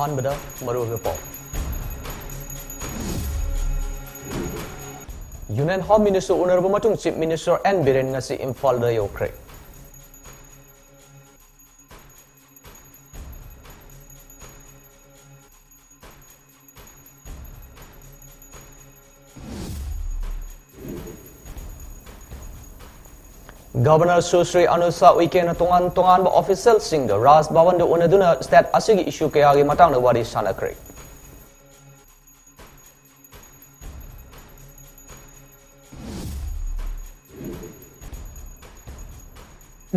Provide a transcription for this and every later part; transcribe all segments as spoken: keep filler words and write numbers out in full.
ꯑꯍꯥꯟꯕꯗ ꯃꯔꯨꯑꯣꯏꯕ ꯄꯥꯎ꯫ Union Home Minister ꯎꯅꯔꯕ ꯃꯇꯨꯡ Chief Minister N ꯕꯤꯔꯦꯟ ꯉꯁꯤ ꯏꯝꯐꯥꯜꯗ ꯌꯧꯈ꯭ꯔꯦ꯫ Governor ꯁꯨꯁ꯭ꯔꯤ ꯑꯅꯨꯁꯥ ꯎꯏꯀꯦꯅ ꯇꯣꯉꯥꯟ ꯇꯣꯉꯥꯟꯕ officialꯁꯤꯡꯒ ꯔꯥꯖ ꯚꯕꯟꯗ ꯎꯅꯗꯨꯅ state ꯑꯁꯤꯒꯤ issue ꯀꯌꯥꯒꯤ ꯃꯇꯥꯡꯗ ꯋꯥꯔꯤ ꯁꯥꯟꯅꯈ꯭ꯔꯦ꯫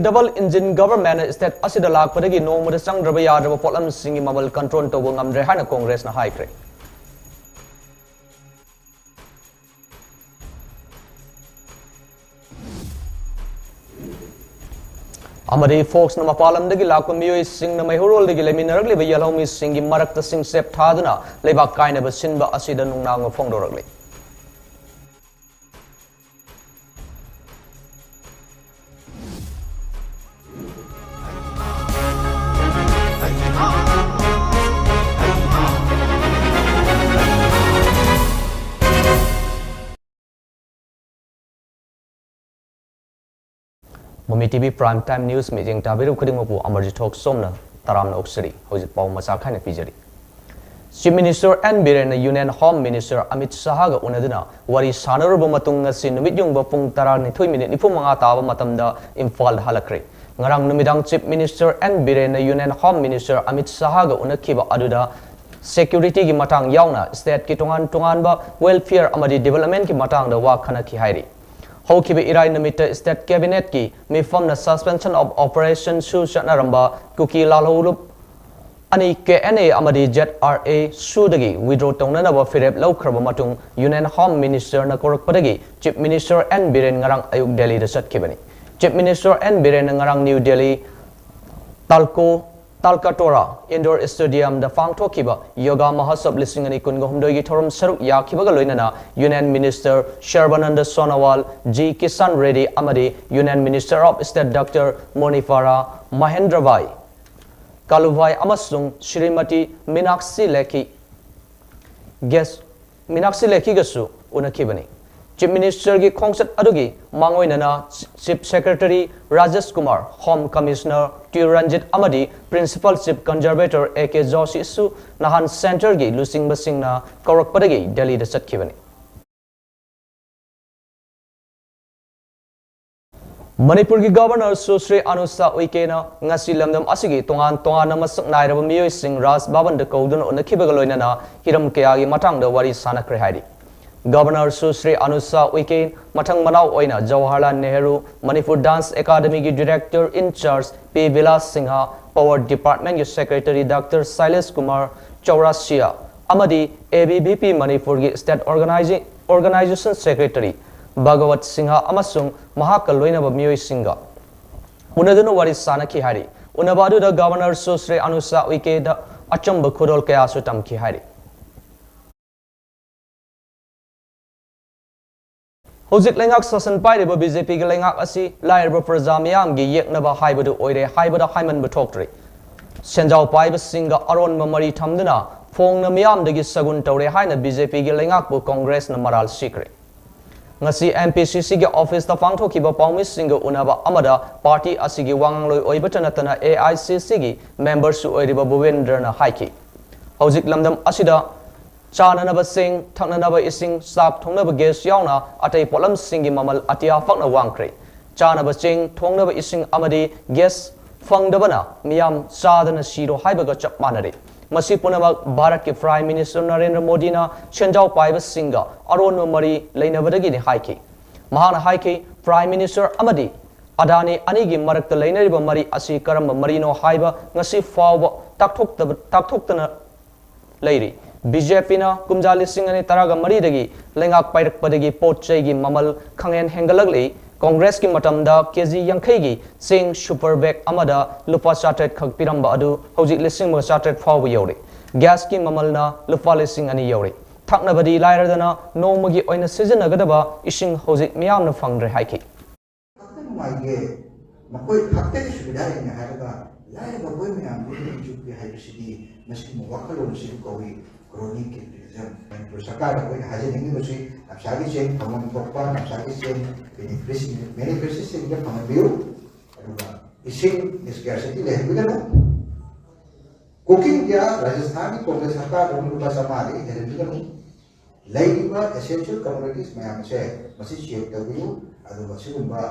Double engine government state ꯑꯁꯤꯗ ꯂꯥꯛꯄꯗꯒꯤ ꯅꯣꯡꯃꯗ ꯆꯪꯗ꯭ꯔꯕ ꯌꯥꯗ꯭ꯔꯕ ꯄꯣꯠꯂꯝꯁꯤꯡꯒꯤ ꯃꯃꯜ control ꯇꯧꯕ ꯉꯝꯗ꯭ꯔꯦ ꯍꯥꯏꯅ ꯀꯣꯡꯒ꯭ꯔꯦꯁꯅ ꯍꯥꯏꯈ꯭ꯔꯦ꯫ ꯑꯃꯗꯤ Foxꯅ ꯃꯄꯥꯟ ꯂꯝꯗꯒꯤ ꯂꯥꯛꯄ ꯃꯤꯑꯣꯏꯁꯤꯡꯅ ꯃꯩꯍꯧꯔꯣꯜꯗꯒꯤ ꯂꯩꯃꯤꯟꯅꯔꯛꯂꯤꯕ ꯌꯦꯜꯍꯧꯃꯤꯁꯤꯡꯒꯤ ꯃꯔꯛꯇ ꯁꯤꯡꯆꯦꯞ ꯊꯥꯗꯨꯅ ꯂꯩꯕꯥꯛ ꯀꯥꯏꯅꯕ ꯁꯤꯟꯕ ꯑꯁꯤꯗ ꯅꯨꯡꯅꯥꯡꯕ ꯐꯣꯡꯗꯣꯔꯛꯂꯤ꯫ ꯃꯃꯤ T V Prime Time News ꯃꯤꯠꯌꯦꯡ ꯇꯥꯕꯤꯔꯤꯕ ꯈꯨꯗꯤꯡꯃꯛꯄꯨ ꯑꯃꯔꯖꯤꯠ ꯊꯣꯛꯆꯣꯝꯅ ꯇꯔꯥꯝꯅ ꯑꯣꯛꯆꯔꯤ꯫ ꯍꯧꯖꯤꯛ ꯄꯥꯎ ꯃꯆꯥ ꯈꯥꯏꯅ ꯄꯤꯖꯔꯤ꯫ Chief Minister N ꯕꯤꯔꯦꯟꯅ Union Home Minister Amit ꯁꯥꯍꯒ ꯎꯅꯗꯨꯅ ꯋꯥꯔꯤ ꯁꯥꯟꯅꯔꯨꯔꯕ ꯃꯇꯨꯡ, ꯉꯁꯤ ꯅꯨꯃꯤꯠ ꯌꯨꯡꯕ ꯄꯨꯡ ꯇꯔꯥꯅꯤꯊꯣꯏ ꯃꯤꯅꯤꯠ ꯅꯤꯐꯨ ꯃꯉꯥ ꯇꯥꯕ ꯃꯇꯝꯗ ꯏꯝꯐꯥꯜꯗ ꯍꯜꯂꯛꯈ꯭ꯔꯦ꯫ ꯉꯔꯥꯡ ꯅꯨꯃꯤꯗꯥꯡ Chief Minister N ꯕꯤꯔꯦꯟꯅ Union Home Minister Amit ꯁꯥꯍꯒ ꯎꯅꯈꯤꯕ ꯑꯗꯨꯗ securityꯒꯤ ꯃꯇꯥꯡ ꯌꯥꯎꯅ stateꯀꯤ ꯇꯣꯉꯥꯟ ꯇꯣꯉꯥꯟꯕ welfare ꯑꯃꯗꯤ developmentꯀꯤ ꯃꯇꯥꯡꯗ ꯋꯥ ꯈꯟꯅꯈꯤ ꯍꯥꯏꯔꯤ꯫ ꯍꯧꯈꯤꯕ ꯏꯔꯥꯏ ꯅꯨꯃꯤꯠꯇ state cabinetꯀꯤ ꯃꯤꯐꯝꯅ suspension of operationꯁꯨ ꯆꯠꯅꯔꯝꯕ ꯀꯨꯀꯤ ꯂꯥꯜꯍꯧꯂꯨꯞ ꯑꯅꯤ ꯀꯦ ꯑꯦꯟ ꯑꯦ ꯑꯃꯗꯤ ꯖꯦꯗ ꯑꯥꯔ ꯑꯦ ꯁꯨꯗꯒꯤ withdraw ꯇꯧꯅꯅꯕ ꯐꯤꯔꯦꯞ ꯂꯧꯈ꯭ꯔꯕ ꯃꯇꯨꯡ Union Home Ministerꯅ ꯀꯧꯔꯛꯄꯗꯒꯤ Chief Minister N Biren ꯉꯔꯥꯡ ꯑꯌꯨꯛ ꯗꯦꯜꯂꯤꯗ ꯆꯠꯈꯤꯕꯅꯤ꯫ Chief Minister N ꯕꯤꯔꯦꯟꯅ ꯉꯔꯥꯡ ꯅ꯭ꯌꯨ ꯗꯦꯜꯂꯤ ꯇꯥꯜꯀꯣ ꯇꯥꯜꯀꯥꯇꯣꯔꯥ Indoor Stadiumꯗ ꯄꯥꯡꯊꯣꯛꯈꯤꯕ Yoga Mahotsav ꯂꯤꯁꯤꯡ ꯑꯅꯤ ꯀꯨꯟꯒ ꯍꯨꯝꯗꯣꯏꯒꯤ ꯊꯧꯔꯝ ꯁꯔꯨꯛ ꯌꯥꯈꯤꯕꯒ ꯂꯣꯏꯅꯅ Union Minister Sarbananda Sonowal, G Kishan Reddy ꯑꯃꯗꯤ Union Minister of State Doctor Monipura Mahendrabhai ꯀꯥꯂꯨꯚꯥꯏ ꯑꯃꯁꯨꯡ ꯁ꯭ꯔꯤꯃꯇꯤ ꯃꯤꯅꯥꯛꯁꯤ ꯂꯦꯈꯤ ꯒꯦꯁ ꯃꯤꯅꯥꯛꯁꯤ ꯂꯦꯈꯤꯒꯁꯨ ꯎꯅꯈꯤꯕꯅꯤ꯫ ꯆꯤꯐ ꯃꯤꯅꯤꯁꯇꯔꯒꯤ ꯈꯣꯡꯆꯠ ꯑꯗꯨꯒꯤ ꯃꯥꯡꯑꯣꯏꯅꯅ chief secretary Rajesh Kumar, home commissioner ꯇ꯭ꯌꯨ ꯔꯟꯖꯤꯠ ꯑꯃꯗꯤ ꯄ꯭ꯔꯤꯟꯁꯤꯄꯥꯜ ꯆꯤꯐ ꯀꯟꯖꯔꯚꯦꯇꯔ ꯑꯦ ꯀꯦ ꯖꯣꯁꯤꯁꯨ ꯅꯍꯥꯟ ꯁꯦꯟꯇꯔꯒꯤ ꯂꯨꯆꯤꯡꯕꯁꯤꯡꯅ ꯀꯧꯔꯛꯄꯗꯒꯤ ꯗꯦꯜꯂꯤꯗ ꯆꯠꯈꯤꯕꯅꯤ꯫ ꯃꯅꯤꯄꯨꯔꯒꯤ ꯒꯚꯔꯅꯔ ꯁꯨꯁ꯭ꯔꯤ ꯑꯅꯨꯁꯥ ꯎꯏꯀꯦꯅ ꯉꯁꯤ ꯂꯝꯗꯝ ꯑꯁꯤꯒꯤ ꯇꯣꯉꯥꯟ ꯇꯣꯉꯥꯟꯅ ꯃꯁꯛ ꯅꯥꯏꯔꯕ ꯃꯤꯑꯣꯏꯁꯤꯡ ꯔꯥꯖ ꯚꯕꯟꯗ ꯀꯧꯗꯨꯅ ꯎꯅꯈꯤꯕꯒ ꯂꯣꯏꯅꯅ ꯍꯤꯔꯝ ꯀꯌꯥꯒꯤ ꯃꯇꯥꯡꯗ ꯋꯥꯔꯤ ꯁꯥꯟꯅꯈ꯭ꯔꯦ ꯍꯥꯏꯔꯤ꯫ ꯒꯚꯔꯅꯔ ꯁꯨꯁ꯭ꯔꯤ ꯑꯅꯨꯁꯥ ꯎꯏꯀꯦ ꯃꯊꯪ ꯃꯅꯥꯎ ꯑꯣꯏꯅ ꯖꯋꯥꯍꯔꯂꯥꯜ ꯅꯦꯍꯔꯨ ꯃꯅꯤꯄꯨꯔ ꯗꯥꯟꯁ ꯑꯦꯀꯥꯗꯃꯤꯒꯤ director in charge P Bilash Singh, power ꯗꯤꯄꯥꯔꯠꯃꯦꯟꯒꯤ ꯁꯦꯀ꯭ꯔꯦꯇꯔꯤ ꯗꯥꯛꯇꯔ ꯁꯥꯏꯂꯦꯁ ꯀꯨꯃꯥꯔ ꯆꯧꯔꯥꯁꯤꯌꯥ ꯑꯃꯗꯤ ꯑꯦ ꯕꯤ ꯚꯤ ꯄꯤ ꯃꯅꯤꯄꯨꯔꯒꯤ state organising organisation secretary Bhagwat Singh ꯑꯃꯁꯨꯡ ꯃꯍꯥꯛꯀ ꯂꯣꯏꯅꯕ ꯃꯤꯑꯣꯏꯁꯤꯡꯒ ꯎꯅꯗꯨꯅ ꯋꯥꯔꯤ ꯁꯥꯅꯈꯤ ꯍꯥꯏꯔꯤ꯫ ꯎꯅꯕ ꯑꯗꯨꯗ ꯒꯚꯔꯅꯔ ꯁꯨꯁ꯭ꯔꯤ ꯑꯅꯨꯁꯥ ꯎꯏꯀꯦꯗ ꯑꯆꯝꯕ ꯈꯨꯗꯣꯜ ꯀꯌꯥꯁꯨ ꯇꯝꯈꯤ ꯍꯥꯏꯔꯤ꯫ ꯍꯧꯖꯤꯛ ꯂꯩꯉꯥꯛ ꯁꯥꯁꯟ ꯄꯥꯏꯔꯤꯕ ꯕꯤ ꯖꯦ ꯄꯤꯒꯤ ꯂꯩꯉꯥꯛ ꯑꯁꯤ ꯂꯥꯏꯔꯕ ꯄ꯭ꯔꯖꯥ ꯃꯤꯌꯥꯝꯒꯤ ꯌꯦꯛꯅꯕ ꯍꯥꯏꯕꯗꯨ ꯑꯣꯏꯔꯦ ꯍꯥꯏꯕꯗ ꯍꯥꯏꯃꯟꯕ ꯊꯣꯛꯇ꯭ꯔꯤ꯫ ꯁꯦꯟꯖꯥꯎ ꯄꯥꯏꯕꯁꯤꯡꯒ ꯑꯔꯣꯟꯕ ꯃꯔꯤ ꯊꯝꯗꯨꯅ ꯐꯣꯡꯅ ꯃꯤꯌꯥꯝꯗꯒꯤ ꯁꯒꯨꯟ ꯇꯧꯔꯦ ꯍꯥꯏꯅ ꯕꯤ ꯖꯦ ꯄꯤꯒꯤ ꯂꯩꯉꯥꯛꯄꯨ ꯀꯣꯡꯒ꯭ꯔꯦꯁꯅ ꯃꯔꯥꯜ ꯁꯤꯈ꯭ꯔꯦ꯫ ꯉꯁꯤ ꯑꯦꯝ ꯄꯤ ꯁꯤ ꯁꯤꯒꯤ ꯑꯣꯐꯤꯁꯇ ꯄꯥꯡꯊꯣꯛꯈꯤꯕ ꯄꯥꯎꯃꯤꯁꯤꯡꯒ ꯎꯅꯕ ꯑꯃꯗ ꯄꯥꯔꯇꯤ ꯑꯁꯤꯒꯤ ꯋꯥꯉꯥꯡꯂꯣꯏ ꯑꯣꯏꯕꯇ ꯅꯠꯇꯅ ꯑꯦ ꯑꯥꯏ ꯁꯤ ꯁꯤꯒꯤ ꯃꯦꯝꯕꯔꯁꯨ ꯑꯣꯏꯔꯤꯕ ꯚꯨꯕꯦꯟꯗ꯭ꯔꯅ ꯍꯥꯏꯈꯤ, ꯍꯧꯖꯤꯛ ꯂꯝꯗꯝ ꯑꯁꯤꯗ ꯆꯥꯅꯅꯕ ꯆꯦꯡ, ꯊꯛꯅꯅꯕ ꯏꯁꯤꯡ, ꯆꯥꯛ ꯊꯣꯡꯅꯕ ꯒꯦꯁ ꯌꯥꯎꯅ ꯑꯇꯩ ꯄꯣꯠꯂꯝꯁꯤꯡꯒꯤ ꯃꯃꯜ ꯑꯇꯤꯌꯥ ꯐꯥꯎꯅ ꯋꯥꯡꯈ꯭ꯔꯦ꯫ ꯆꯥꯅꯕ ꯆꯦꯡ, ꯊꯣꯡꯅꯕ ꯏꯁꯤꯡ ꯑꯃꯗꯤ ꯒꯦꯁ ꯐꯪꯗꯕꯅ ꯃꯤꯌꯥꯝ ꯆꯥꯗꯅ ꯁꯤꯔꯣ ꯍꯥꯏꯕꯒ ꯆꯞ ꯃꯥꯟꯅꯔꯦ꯫ ꯃꯁꯤ ꯄꯨꯝꯅꯃꯛ ꯚꯥꯔꯠꯀꯤ ꯄ꯭ꯔꯥꯏꯝ ꯃꯤꯅꯤꯁꯇꯔ ꯅꯔꯦꯟꯗ꯭ꯔ ꯃꯣꯗꯤꯅ ꯁꯦꯟꯖꯥꯎ ꯄꯥꯏꯕꯁꯤꯡꯒ ꯑꯔꯣꯟꯕ ꯃꯔꯤ ꯂꯩꯅꯕꯗꯒꯤꯅꯤ ꯍꯥꯏꯈꯤ꯫ ꯃꯍꯥꯛꯅ ꯍꯥꯏꯈꯤ, ꯄ꯭ꯔꯥꯏꯝ ꯃꯤꯅꯤꯁꯇꯔ ꯑꯃꯗꯤ ꯑꯗꯥꯅꯤ ꯑꯅꯤꯒꯤ ꯃꯔꯛꯇ ꯂꯩꯅꯔꯤꯕ ꯃꯔꯤ ꯑꯁꯤ ꯀꯔꯝꯕ ꯃꯔꯤꯅꯣ ꯍꯥꯏꯕ ꯉꯁꯤ ꯐꯥꯎꯕ ꯇꯥꯛꯊꯣꯛꯇꯕ, ꯇꯥꯛꯊꯣꯛꯇꯅ ꯂꯩꯔꯤ꯫ ꯕꯤ ꯖꯦ ꯄꯤꯅ ꯀꯨꯝꯖꯥ ꯂꯤꯁꯤꯡ ꯑꯅꯤ ꯇꯔꯥꯒ ꯃꯔꯤꯗꯒꯤ ꯂꯩꯉꯥꯛ ꯄꯥꯏꯔꯛꯄꯗꯒꯤ ꯄꯣꯠ ꯆꯩꯒꯤ ꯃꯃꯜ ꯈꯪꯍꯦꯟ ꯍꯦꯟꯒꯠꯂꯛꯂꯤ꯫ ꯀꯣꯡꯒ꯭ꯔꯦꯁꯀꯤ ꯃꯇꯝꯗ ꯀꯦ ꯖꯤ ꯌꯥꯡꯈꯩꯒꯤ ꯆꯦꯡ ꯁꯨꯄꯔ ꯕꯦꯒ ꯑꯃꯗ ꯂꯨꯄꯥ ꯆꯥꯇ꯭ꯔꯦꯠ ꯈꯛ ꯄꯤꯔꯝꯕ ꯑꯗꯨ ꯍꯧꯖꯤꯛ ꯂꯤꯁꯤꯡ ꯑꯃꯒ ꯆꯥꯇ꯭ꯔꯦꯠ ꯐꯥꯎꯕ ꯌꯧꯔꯦ꯫ ꯒ꯭ꯌꯥꯁꯀꯤ ꯃꯃꯜꯅ ꯂꯨꯄꯥ ꯂꯤꯁꯤꯡ ꯑꯅꯤ ꯌꯧꯔꯦ꯫ ꯊꯛꯅꯕꯗꯤ ꯂꯥꯏꯔꯗꯅ ꯅꯣꯡꯃꯒꯤ ꯑꯣꯏꯅ ꯁꯤꯖꯤꯟꯅꯒꯗꯕ ꯏꯁꯤꯡ ꯍꯧꯖꯤꯛ ꯃꯤꯌꯥꯝꯅ ꯐꯪꯗ꯭ꯔꯦ ꯍꯥꯏꯈꯤ꯫ ꯈꯛꯇ ꯅꯨꯡꯉꯥꯏꯇꯦ, ꯃꯈꯣꯏ ꯈꯛꯇꯒꯤ ꯁꯨꯕꯤꯗꯥ ꯂꯩꯅꯤ ꯍꯥꯏꯔꯒ ꯂꯥꯏꯔꯕ ꯑꯩꯈꯣꯏ ꯃꯌꯥꯝꯗꯨ ꯃꯤꯠ ꯆꯨꯞꯄꯤ ꯍꯥꯏꯕꯁꯤꯗꯤ ꯃꯁꯤꯒꯨꯝꯕ ꯋꯥꯈꯜꯂꯣꯟꯁꯤꯕꯨ ꯀꯧꯏ crony capitalism꯫ ꯃꯅꯤꯄꯨꯔ ꯁꯔꯀꯥꯔꯗ ꯑꯩꯈꯣꯏꯅ ꯍꯥꯏꯖꯅꯤꯡꯉꯤꯕꯁꯤ ꯅꯝꯁꯥꯒꯤ ꯆꯦꯡ ꯐꯪꯐꯝ ꯊꯣꯛꯄ, ꯅꯝꯁꯥꯒꯤ ꯆꯦꯡ ꯕꯦꯅꯤꯐꯤꯁꯔꯤꯁꯤꯡꯗ ꯐꯪꯍꯟꯕꯤꯌꯨ꯫ ꯑꯗꯨꯒ ꯏꯁꯤꯡ scarcity ꯂꯩꯍꯟꯕꯤꯒꯅꯨ꯫ ꯀꯨꯀꯤ ꯏꯟꯗꯤꯌꯥ ꯔꯥꯖꯁꯊꯥꯟꯒꯤ ꯀꯣꯡꯒ꯭ꯔꯦꯁ ꯁꯔꯀꯥꯔꯗ ꯂꯨꯄꯥ ꯆꯥꯝꯃꯉꯥꯗꯒꯤ ꯍꯦꯜꯍꯟꯕꯤꯒꯅꯨ꯫ ꯂꯩꯔꯤꯕ essential commodities ꯃꯌꯥꯝ ꯑꯁꯦ ꯃꯁꯤ check ꯇꯧꯕꯤꯌꯨ꯫ ꯑꯗꯨꯒ ꯁꯤꯒꯨꯝꯕ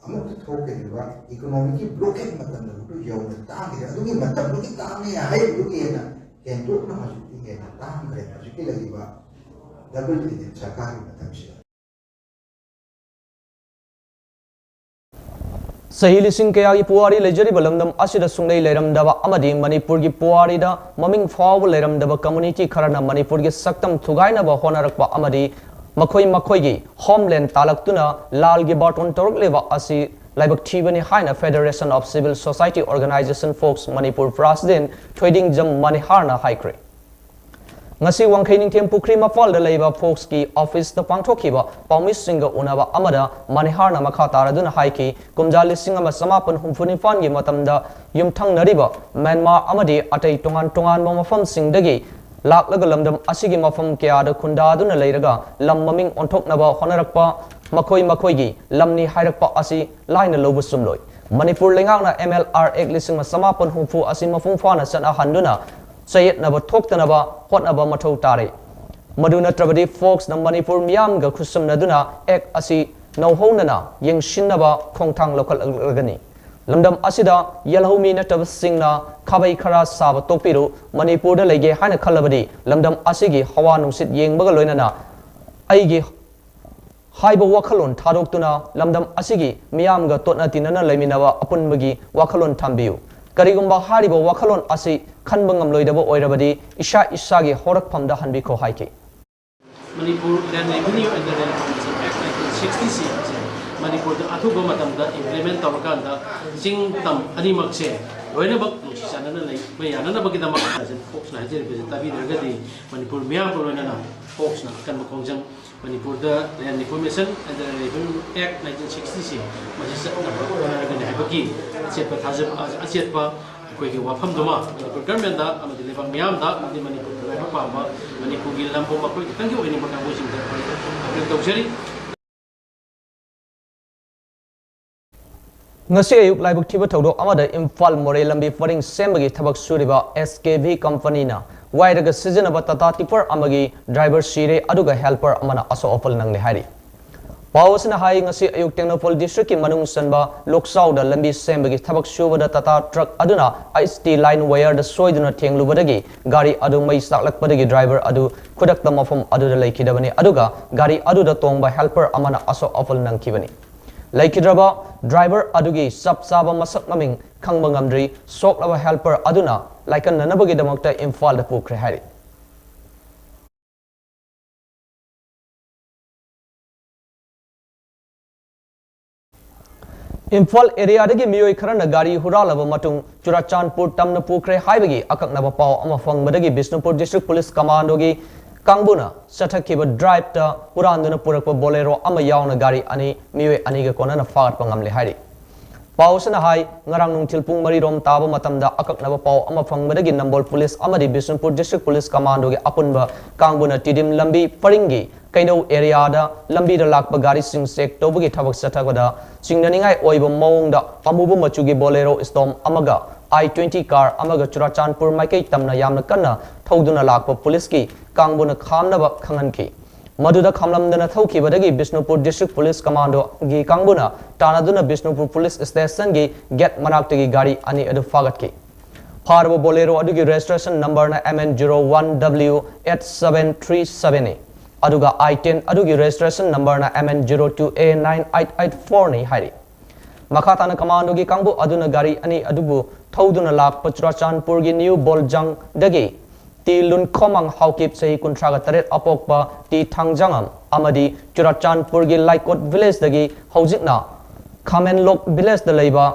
ꯑꯃꯨꯛꯇ ꯊꯣꯛꯀꯗꯧꯔꯤꯕ economic ꯀꯤ blockade ꯃꯇꯝꯗ ꯃꯗꯨ ꯌꯧꯅ ꯇꯥꯡꯈꯤꯗꯦ꯫ ꯑꯗꯨꯒꯤ ꯃꯇꯝꯗꯨꯒꯤ ꯇꯥꯡꯉꯦ ꯍꯥꯏꯔꯤꯕꯗꯨꯒꯤ ꯍꯦꯟꯅ ꯍꯦꯟꯗꯣꯛꯅ ꯍꯧꯖꯤꯛꯇꯤ ꯍꯦꯟꯅ ꯇꯥꯡꯈ꯭ꯔꯦ꯫ ꯍꯧꯖꯤꯛꯀꯤ ꯂꯩꯔꯤꯕ double digit ꯁꯔꯀꯥꯔꯒꯤ ꯃꯇꯝꯁꯤꯗ꯫ ꯆꯍꯤ ꯂꯤꯁꯤꯡ ꯀꯌꯥꯒꯤ ꯄꯨꯋꯥꯔꯤ ꯂꯩꯖꯔꯤꯕ ꯂꯝꯗꯝ ꯑꯁꯤꯗ ꯁꯨꯡꯂꯩ ꯂꯩꯔꯝꯗꯕ ꯑꯃꯗꯤ ꯃꯅꯤꯄꯨꯔꯒꯤ ꯄꯨꯋꯥꯔꯤꯗ ꯃꯃꯤꯡ ꯐꯥꯎꯕ ꯂꯩꯔꯝꯗꯕ community ꯈꯔꯅ ꯃꯅꯤꯄꯨꯔꯒꯤ ꯁꯛꯇꯝ ꯊꯨꯒꯥꯏꯅꯕ ꯍꯣꯠꯅꯔꯛꯄ ꯑꯃꯗꯤ ꯃꯈꯣꯏ ꯃꯈꯣꯏꯒꯤ homeland ꯇꯥꯜꯂꯛꯇꯨꯅ ꯂꯥꯜꯒꯤ ꯕꯥꯔꯇꯣꯟ ꯇꯧꯔꯛꯂꯤꯕ ꯑꯁꯤ ꯂꯥꯏꯕꯛ ꯊꯤꯕꯅꯤ ꯍꯥꯏꯅ Federation of Civil Society Organization, fox, Manipur president ꯊꯣꯏꯗꯤꯡꯖꯝ ꯃꯅꯤꯍꯥꯔꯅ ꯍꯥꯏꯈ꯭ꯔꯦ꯫ ꯉꯁꯤ ꯋꯥꯡꯈꯩ ꯅꯤꯡꯊꯦꯝ ꯄꯨꯈ꯭ꯔꯤ ꯃꯄꯥꯜꯗ ꯂꯩꯕ ꯐꯣꯛꯁꯀꯤ office ꯇ ꯄꯥꯡꯊꯣꯛꯈꯤꯕ ꯄꯥꯎꯃꯤꯁꯤꯡꯒ ꯎꯅꯕ ꯑꯃꯗ ꯃꯅꯤꯍꯥꯔꯅ ꯃꯈꯥ ꯇꯥꯔꯗꯨꯅ ꯍꯥꯏꯈꯤ, ꯀꯨꯝꯖꯥ ꯂꯤꯁꯤꯡ ꯑꯃ ꯆꯃꯥꯄꯟ ꯍꯨꯝꯐꯨ ꯅꯤꯄꯥꯟꯒꯤ ꯃꯇꯝꯗ ꯌꯨꯝꯊꯪꯅꯔꯤꯕ ꯃ꯭ꯌꯥꯟꯃꯥꯔ ꯑꯃꯗꯤ ꯑꯇꯩ ꯇꯣꯉꯥꯟ ꯇꯣꯉꯥꯟꯕ ꯃꯐꯝꯁꯤꯡꯗꯒꯤ ꯂꯥꯛꯂꯒ ꯂꯝꯗꯝ ꯑꯁꯤꯒꯤ ꯃꯐꯝ ꯀꯌꯥꯗ ꯈꯨꯟꯗꯥꯗꯨꯅ ꯂꯩꯔꯒ ꯂꯝ ꯃꯃꯤꯡ ꯑꯣꯟꯊꯣꯛꯅꯕ ꯍꯣꯠꯅꯔꯛꯄ, ꯃꯈꯣꯏ ꯃꯈꯣꯏꯒꯤ ꯂꯝꯅꯤ ꯍꯥꯏꯔꯛꯄ ꯑꯁꯤ ꯂꯥꯏꯅ ꯂꯧꯕ ꯆꯨꯝꯂꯣꯏ꯫ ꯃꯅꯤꯄꯨꯔ ꯂꯩꯉꯥꯛꯅ M L R Act ꯂꯤꯁꯤꯡ ꯑꯃ ꯆꯃꯥꯄꯟ ꯍꯨꯝꯐꯨ ꯑꯁꯤ ꯃꯄꯨꯡ ꯐꯥꯅ ꯆꯠꯅꯍꯟꯗꯨꯅ ꯆꯌꯦꯠꯅꯕ ꯊꯣꯛꯇꯅꯕ ꯍꯣꯠꯅꯕ ꯃꯊꯧ ꯇꯥꯔꯦ꯫ ꯃꯗꯨ ꯅꯠꯇ꯭ꯔꯕꯗꯤ ꯐꯣꯛꯁꯅ ꯃꯅꯤꯄꯨꯔ ꯃꯤꯌꯥꯝꯒ ꯈꯨꯠꯁꯝꯅꯗꯨꯅ act ꯑꯁꯤ ꯅꯧꯍꯧꯅꯅ ꯌꯦꯡꯁꯤꯟꯅꯕ ꯈꯣꯡꯊꯥꯡ ꯂꯧꯈꯠꯂꯛꯂꯒꯅꯤ꯫ ꯂꯝꯗꯝ ꯑꯁꯤꯗ ꯌꯦꯜꯍꯧꯃꯤ ꯅꯠꯇꯕꯁꯤꯡꯅ ꯈꯥꯕꯩ ꯈꯔ ꯁꯥꯕ ꯇꯣꯛꯄꯤꯔꯨ, ꯃꯅꯤꯄꯨꯔꯗ ꯂꯩꯒꯦ ꯍꯥꯏꯅ ꯈꯜꯂꯕꯗꯤ ꯂꯝꯗꯝ ꯑꯁꯤꯒꯤ ꯍꯋꯥ ꯅꯨꯡꯁꯤꯠ ꯌꯦꯡꯕꯒ ꯂꯣꯏꯅꯅ ꯑꯩꯒꯤ ꯍꯥꯏꯕ ꯋꯥꯈꯜꯂꯣꯟ ꯊꯥꯗꯣꯛꯇꯨꯅ ꯂꯝꯗꯝ ꯑꯁꯤꯒꯤ ꯃꯤꯌꯥꯝꯒ ꯇꯣꯠꯅ ꯇꯤꯟꯅꯅ ꯂꯩꯃꯤꯟꯅꯕ ꯑꯄꯨꯟꯕꯒꯤ ꯋꯥꯈꯜꯂꯣꯟ ꯊꯝꯕꯤꯌꯨ꯫ ꯀꯔꯤꯒꯨꯝꯕ ꯍꯥꯏꯔꯤꯕ ꯋꯥꯈꯜꯂꯣꯟ ꯑꯁꯤ ꯈꯟꯕ ꯉꯝꯂꯣꯏꯗꯕ ꯑꯣꯏꯔꯕꯗꯤ ꯏꯁꯥ ꯏꯁꯥꯒꯤ ꯍꯧꯔꯛꯐꯝꯗ ꯍꯟꯕꯤꯈꯣ ꯍꯥꯏꯈꯤ꯫ Manipur Land Revenue and the Land Compensation Act nineteen sixty-six ꯑꯁꯦ ꯃꯅꯤꯄꯨꯔꯗ ꯑꯊꯨꯕ ꯃꯇꯝꯗ implement ꯇꯧꯔꯀꯥꯟꯗ ꯆꯤꯡ ꯇꯝ ꯑꯅꯤꯃꯛꯁꯦ ꯂꯣꯏꯅꯃꯛ ꯅꯨꯡꯁꯤ ꯆꯥꯟꯅꯅ ꯂꯩꯕ ꯌꯥꯅꯅꯕꯒꯤꯗꯃꯛ ꯐꯣꯛꯁꯅ ꯍꯥꯏꯖꯔꯤꯕꯁꯦ ꯇꯥꯕꯤꯗ꯭ꯔꯒꯗꯤ ꯃꯅꯤꯄꯨꯔ ꯃꯤꯌꯥꯝꯒ ꯂꯣꯏꯅꯅ ꯐꯣꯛꯁꯅ ꯑꯀꯟꯕ ꯈꯣꯡꯖꯪ ꯃꯅꯤꯄꯨꯔꯗ Land Reformation and Revenue Act nineteen sixty ꯁꯤ ꯃꯁꯤ ꯆꯠꯅꯕ ꯍꯣꯠꯅꯔꯒꯅꯤ ꯍꯥꯏꯕꯒꯤ ꯑꯆꯦꯠꯄ ꯊꯥꯖꯕ, ꯑꯆꯦꯠꯄ ꯑꯩꯈꯣꯏꯒꯤ ꯋꯥꯐꯝꯗꯨꯃ ꯃꯅꯤꯄꯨꯔ ꯒꯔꯃꯦꯟꯗ ꯑꯃꯗꯤ ꯂꯩꯕꯥꯛ ꯃꯤꯌꯥꯝꯗ ꯑꯃꯗꯤ ꯃꯅꯤꯄꯨꯔꯗ ꯂꯥꯏꯕꯛ ꯄꯥꯝꯕ ꯃꯅꯤꯄꯨꯔꯒꯤ ꯂꯝꯕꯣ ꯃꯈꯣꯏ ꯈꯤꯇꯪꯒꯤ ꯑꯣꯏꯅꯤꯡꯕ ꯀꯥꯡꯕꯨꯁꯤꯡꯗ ꯑꯩꯈꯣꯏ ꯑꯄꯤꯜ ꯇꯧꯖꯔꯤ꯫ ꯉꯁꯤ ꯑꯌꯨꯛ ꯂꯥꯏꯕꯛ ꯊꯤꯕ ꯊꯧꯗꯣꯛ ꯑꯃꯗ ꯏꯝꯐꯥꯜ ꯃꯣꯔꯦ ꯂꯝꯕꯤ ꯄꯔꯤꯡ ꯁꯦꯝꯕꯒꯤ ꯊꯕꯛ ꯁꯨꯔꯤꯕ S K V company ꯅ ꯋꯥꯏꯔꯒ ꯁꯤꯖꯤꯟꯅꯕ Tata Tipper ꯑꯃꯒꯤ driver ꯁꯤꯔꯦ, ꯑꯗꯨꯒ helper ꯑꯃꯅ ꯑꯁꯣꯛ ꯑꯄꯜ ꯅꯪꯂꯦ ꯍꯥꯏꯔꯤ꯫ ꯄꯥꯎ ꯑꯁꯤꯅ ꯍꯥꯏ, ꯉꯁꯤ ꯑꯌꯨꯛ ꯇꯦꯡꯅꯧꯄꯜ district ꯀꯤ ꯃꯅꯨꯡ ꯆꯟꯕ ꯂꯣꯛꯆꯥꯎꯗ ꯂꯝꯕꯤ ꯁꯦꯝꯕꯒꯤ ꯊꯕꯛ ꯁꯨꯕꯗ Tata truck ꯑꯗꯨꯅ I S T line wire ꯗ ꯁꯣꯏꯗꯨꯅ ꯊꯦꯡꯂꯨꯕꯗꯒꯤ ꯒꯥꯔꯤ ꯑꯗꯨ ꯃꯩ ꯆꯥꯛꯂꯛꯄꯗꯒꯤ driver ꯑꯗꯨ ꯈꯨꯗꯛꯇ ꯃꯐꯝ ꯑꯗꯨꯗ ꯂꯩꯈꯤꯗꯕꯅꯤ, ꯑꯗꯨꯒ ꯒꯥꯔꯤ ꯑꯗꯨꯗ ꯇꯣꯡꯕ helper ꯑꯃꯅ ꯑꯁꯣꯛ ꯑꯄꯜ ꯅꯪꯈꯤꯕꯅꯤ꯫ ꯂꯩꯈꯤꯗ꯭ꯔꯕ driver ꯑꯗꯨꯒꯤ ꯆꯞ ꯆꯥꯕ ꯃꯁꯛ ꯃꯃꯤꯡ ꯈꯪꯕ ꯉꯝꯗ꯭ꯔꯤ꯫ ꯁꯣꯛꯂꯕ helper ꯑꯗꯨꯅ ꯂꯥꯏꯀꯠꯅꯅꯕꯒꯤꯗꯃꯛꯇ ꯏꯝꯐꯥꯜꯗ ꯄꯨꯈ꯭ꯔꯦ ꯍꯥꯏꯔꯤ꯫ ꯏꯝꯐꯥꯜ area ꯗꯒꯤ ꯃꯤꯑꯣꯏ ꯈꯔꯅ ꯒꯥꯔꯤ ꯍꯨꯔꯥꯜꯂꯕ ꯃꯇꯨꯡ ꯆꯨꯔꯥꯆꯥꯟꯄꯨꯔ ꯇꯝꯅ ꯄꯨꯈ꯭ꯔꯦ ꯍꯥꯏꯕꯒꯤ ꯑꯀꯛꯅꯕ ꯄꯥꯎ ꯑꯃ ꯐꯪꯕꯗꯒꯤ ꯕꯤꯁꯅꯨꯄꯨꯔ district police commando ꯒꯤ ꯀꯥꯡꯕꯨꯅ ꯆꯠꯊꯈꯤꯕ drive ꯇ ꯍꯨꯔꯥꯟꯗꯨꯅ ꯄꯨꯔꯛꯄ Bolero ꯑꯃ ꯌꯥꯎꯅ ꯒꯥꯔꯤ ꯑꯅꯤ ꯃꯤꯑꯣꯏ ꯑꯅꯤꯒ ꯀꯣꯟꯅꯅ ꯐꯥꯒꯠꯄ ꯉꯝꯂꯦ ꯍꯥꯏꯔꯤ꯫ ꯄꯥꯎ ꯑꯁꯤꯅ ꯍꯥꯏ, ꯉꯔꯥꯡ ꯅꯨꯡꯊꯤꯜ ꯄꯨꯡ ꯃꯔꯤ ꯔꯣꯝ ꯇꯥꯕ ꯃꯇꯝꯗ ꯑꯀꯛꯅꯕ ꯄꯥꯎ ꯑꯃ ꯐꯪꯕꯗꯒꯤ ꯅꯝꯕꯣꯜ police ꯑꯃꯗꯤ ꯕꯤꯁꯅꯨꯄꯨꯔ district police commando ꯒꯤ ꯑꯄꯨꯟꯕ ꯀꯥꯡꯕꯨꯅ ꯇꯤꯗꯤꯝ ꯂꯝꯕꯤ ꯄꯔꯤꯡꯒꯤ ꯀꯩꯅꯧ area ꯗ ꯂꯝꯕꯤꯗ ꯂꯥꯛꯄ ꯒꯥꯔꯤꯁꯤꯡ check ꯇꯧꯕꯒꯤ ꯊꯕꯛ ꯆꯠꯊꯕꯗ ꯆꯤꯡꯅꯅꯤꯡꯉꯥꯏ ꯑꯣꯏꯕ ꯃꯑꯣꯡꯗ ꯑꯃꯨꯕ ꯃꯆꯨꯒꯤ Bolero Storm ꯑꯃꯒ I twenty car ꯑꯃꯒ ꯆꯨꯔꯥꯆꯥꯟꯄꯨꯔ ꯃꯥꯏꯀꯩ ꯇꯝꯅ ꯌꯥꯝꯅ ꯀꯟꯅ ꯊꯧꯗꯨꯅ ꯂꯥꯛꯄ police ꯀꯤ ꯀꯥꯡꯕꯨꯅ ꯈꯥꯝꯅꯕ ꯈꯪꯍꯟꯈꯤ꯫ ꯃꯗꯨꯗ ꯈꯥꯝꯂꯝꯗꯅ ꯊꯧꯈꯤꯕꯗꯒꯤ ꯕꯤꯁꯅꯨꯄꯨꯔ district police commando ꯒꯤ ꯀꯥꯡꯕꯨꯅ ꯇꯥꯟꯅꯗꯨꯅ ꯕꯤꯁꯅꯨꯄꯨꯔ police station ꯒꯤ gate ꯃꯅꯥꯛꯇꯒꯤ ꯒꯥꯔꯤ ꯑꯅꯤ ꯑꯗꯨ ꯐꯥꯒꯠꯈꯤ꯫ ꯐꯥꯔꯕ Bolero ꯑꯗꯨꯒꯤ registration number ꯅ M N zero one W eight seven three seven ꯅꯤ꯫ ꯑꯗꯨꯒ I ten ꯑꯗꯨꯒꯤ registration number ꯅ M N zero two A nine eight eight four ꯅꯤ ꯍꯥꯏꯔꯤ꯫ ꯃꯈꯥ ꯇꯥꯅ commando ꯒꯤ ꯀꯥꯡꯕꯨ ꯑꯗꯨꯅ ꯒꯥꯔꯤ ꯑꯅꯤ ꯑꯗꯨꯕꯨ ꯊꯧꯗꯨꯅ ꯂꯥꯛꯄ ꯆꯨꯔꯥꯆꯥꯟꯄꯨꯔꯒꯤ ꯅ꯭ꯌꯨ ꯕꯣꯜꯖꯪꯗꯒꯤ ꯇꯤ ꯂꯨꯟꯈꯣꯃꯥꯡ ꯍꯥꯎꯀꯤꯞ, ꯆꯍꯤ ꯀꯨꯟꯊ꯭ꯔꯥꯒ ꯇꯔꯦꯠ ꯑꯄꯣꯛꯄ ꯇꯤ ꯊꯥꯡꯖꯥꯉꯝ ꯑꯃꯗꯤ ꯆꯨꯔꯥꯆꯥꯟꯄꯨꯔꯒꯤ ꯂꯥꯏꯀꯣꯠ village ꯗꯒꯤ ꯍꯧꯖꯤꯛꯅ ꯈꯥꯃꯦꯟꯂꯣꯛ village ꯗ ꯂꯩꯕ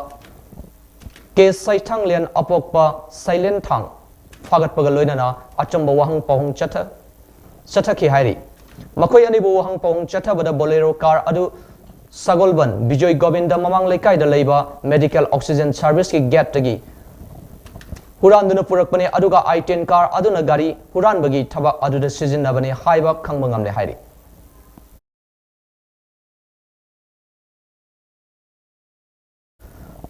ꯀꯦ ꯁꯩꯊꯥꯡꯂꯦꯟ ꯑꯄꯣꯛꯄ ꯁꯩꯂꯦꯟꯊꯥꯡ ꯐꯥꯒꯠꯄꯒ ꯂꯣꯏꯅꯅ ꯑꯆꯨꯝꯕ ꯋꯥꯍꯪ ꯄꯥꯎꯍꯪ ꯆꯠꯊ-, ꯆꯠꯊꯈꯤ ꯍꯥꯏꯔꯤ꯫ ꯃꯈꯣꯏ ꯑꯅꯤꯕꯨ ꯋꯥꯍꯪ ꯄꯥꯎꯍꯪ ꯆꯠꯊꯕꯗ Bolero car ꯑꯗꯨ ꯁꯒꯣꯜꯕꯟ ꯕꯤꯖꯣꯏ ꯒꯣꯕꯤꯟꯗ ꯃꯃꯥꯡ ꯂꯩꯀꯥꯏꯗ ꯂꯩꯕ medical oxygen serviceꯀꯤ gateꯇꯒꯤ ꯍꯨꯔꯥꯟꯗꯨꯅ ꯄꯨꯔꯛꯄꯅꯤ, ꯑꯗꯨꯒ i ten car ꯑꯗꯨꯅ ꯒꯥꯔꯤ ꯍꯨꯔꯥꯟꯕꯒꯤ ꯊꯕꯛ ꯑꯗꯨꯗ ꯁꯤꯖꯤꯟꯅꯕꯅꯤ ꯍꯥꯏꯕ ꯈꯪꯕ ꯉꯝꯂꯦ ꯍꯥꯏꯔꯤ꯫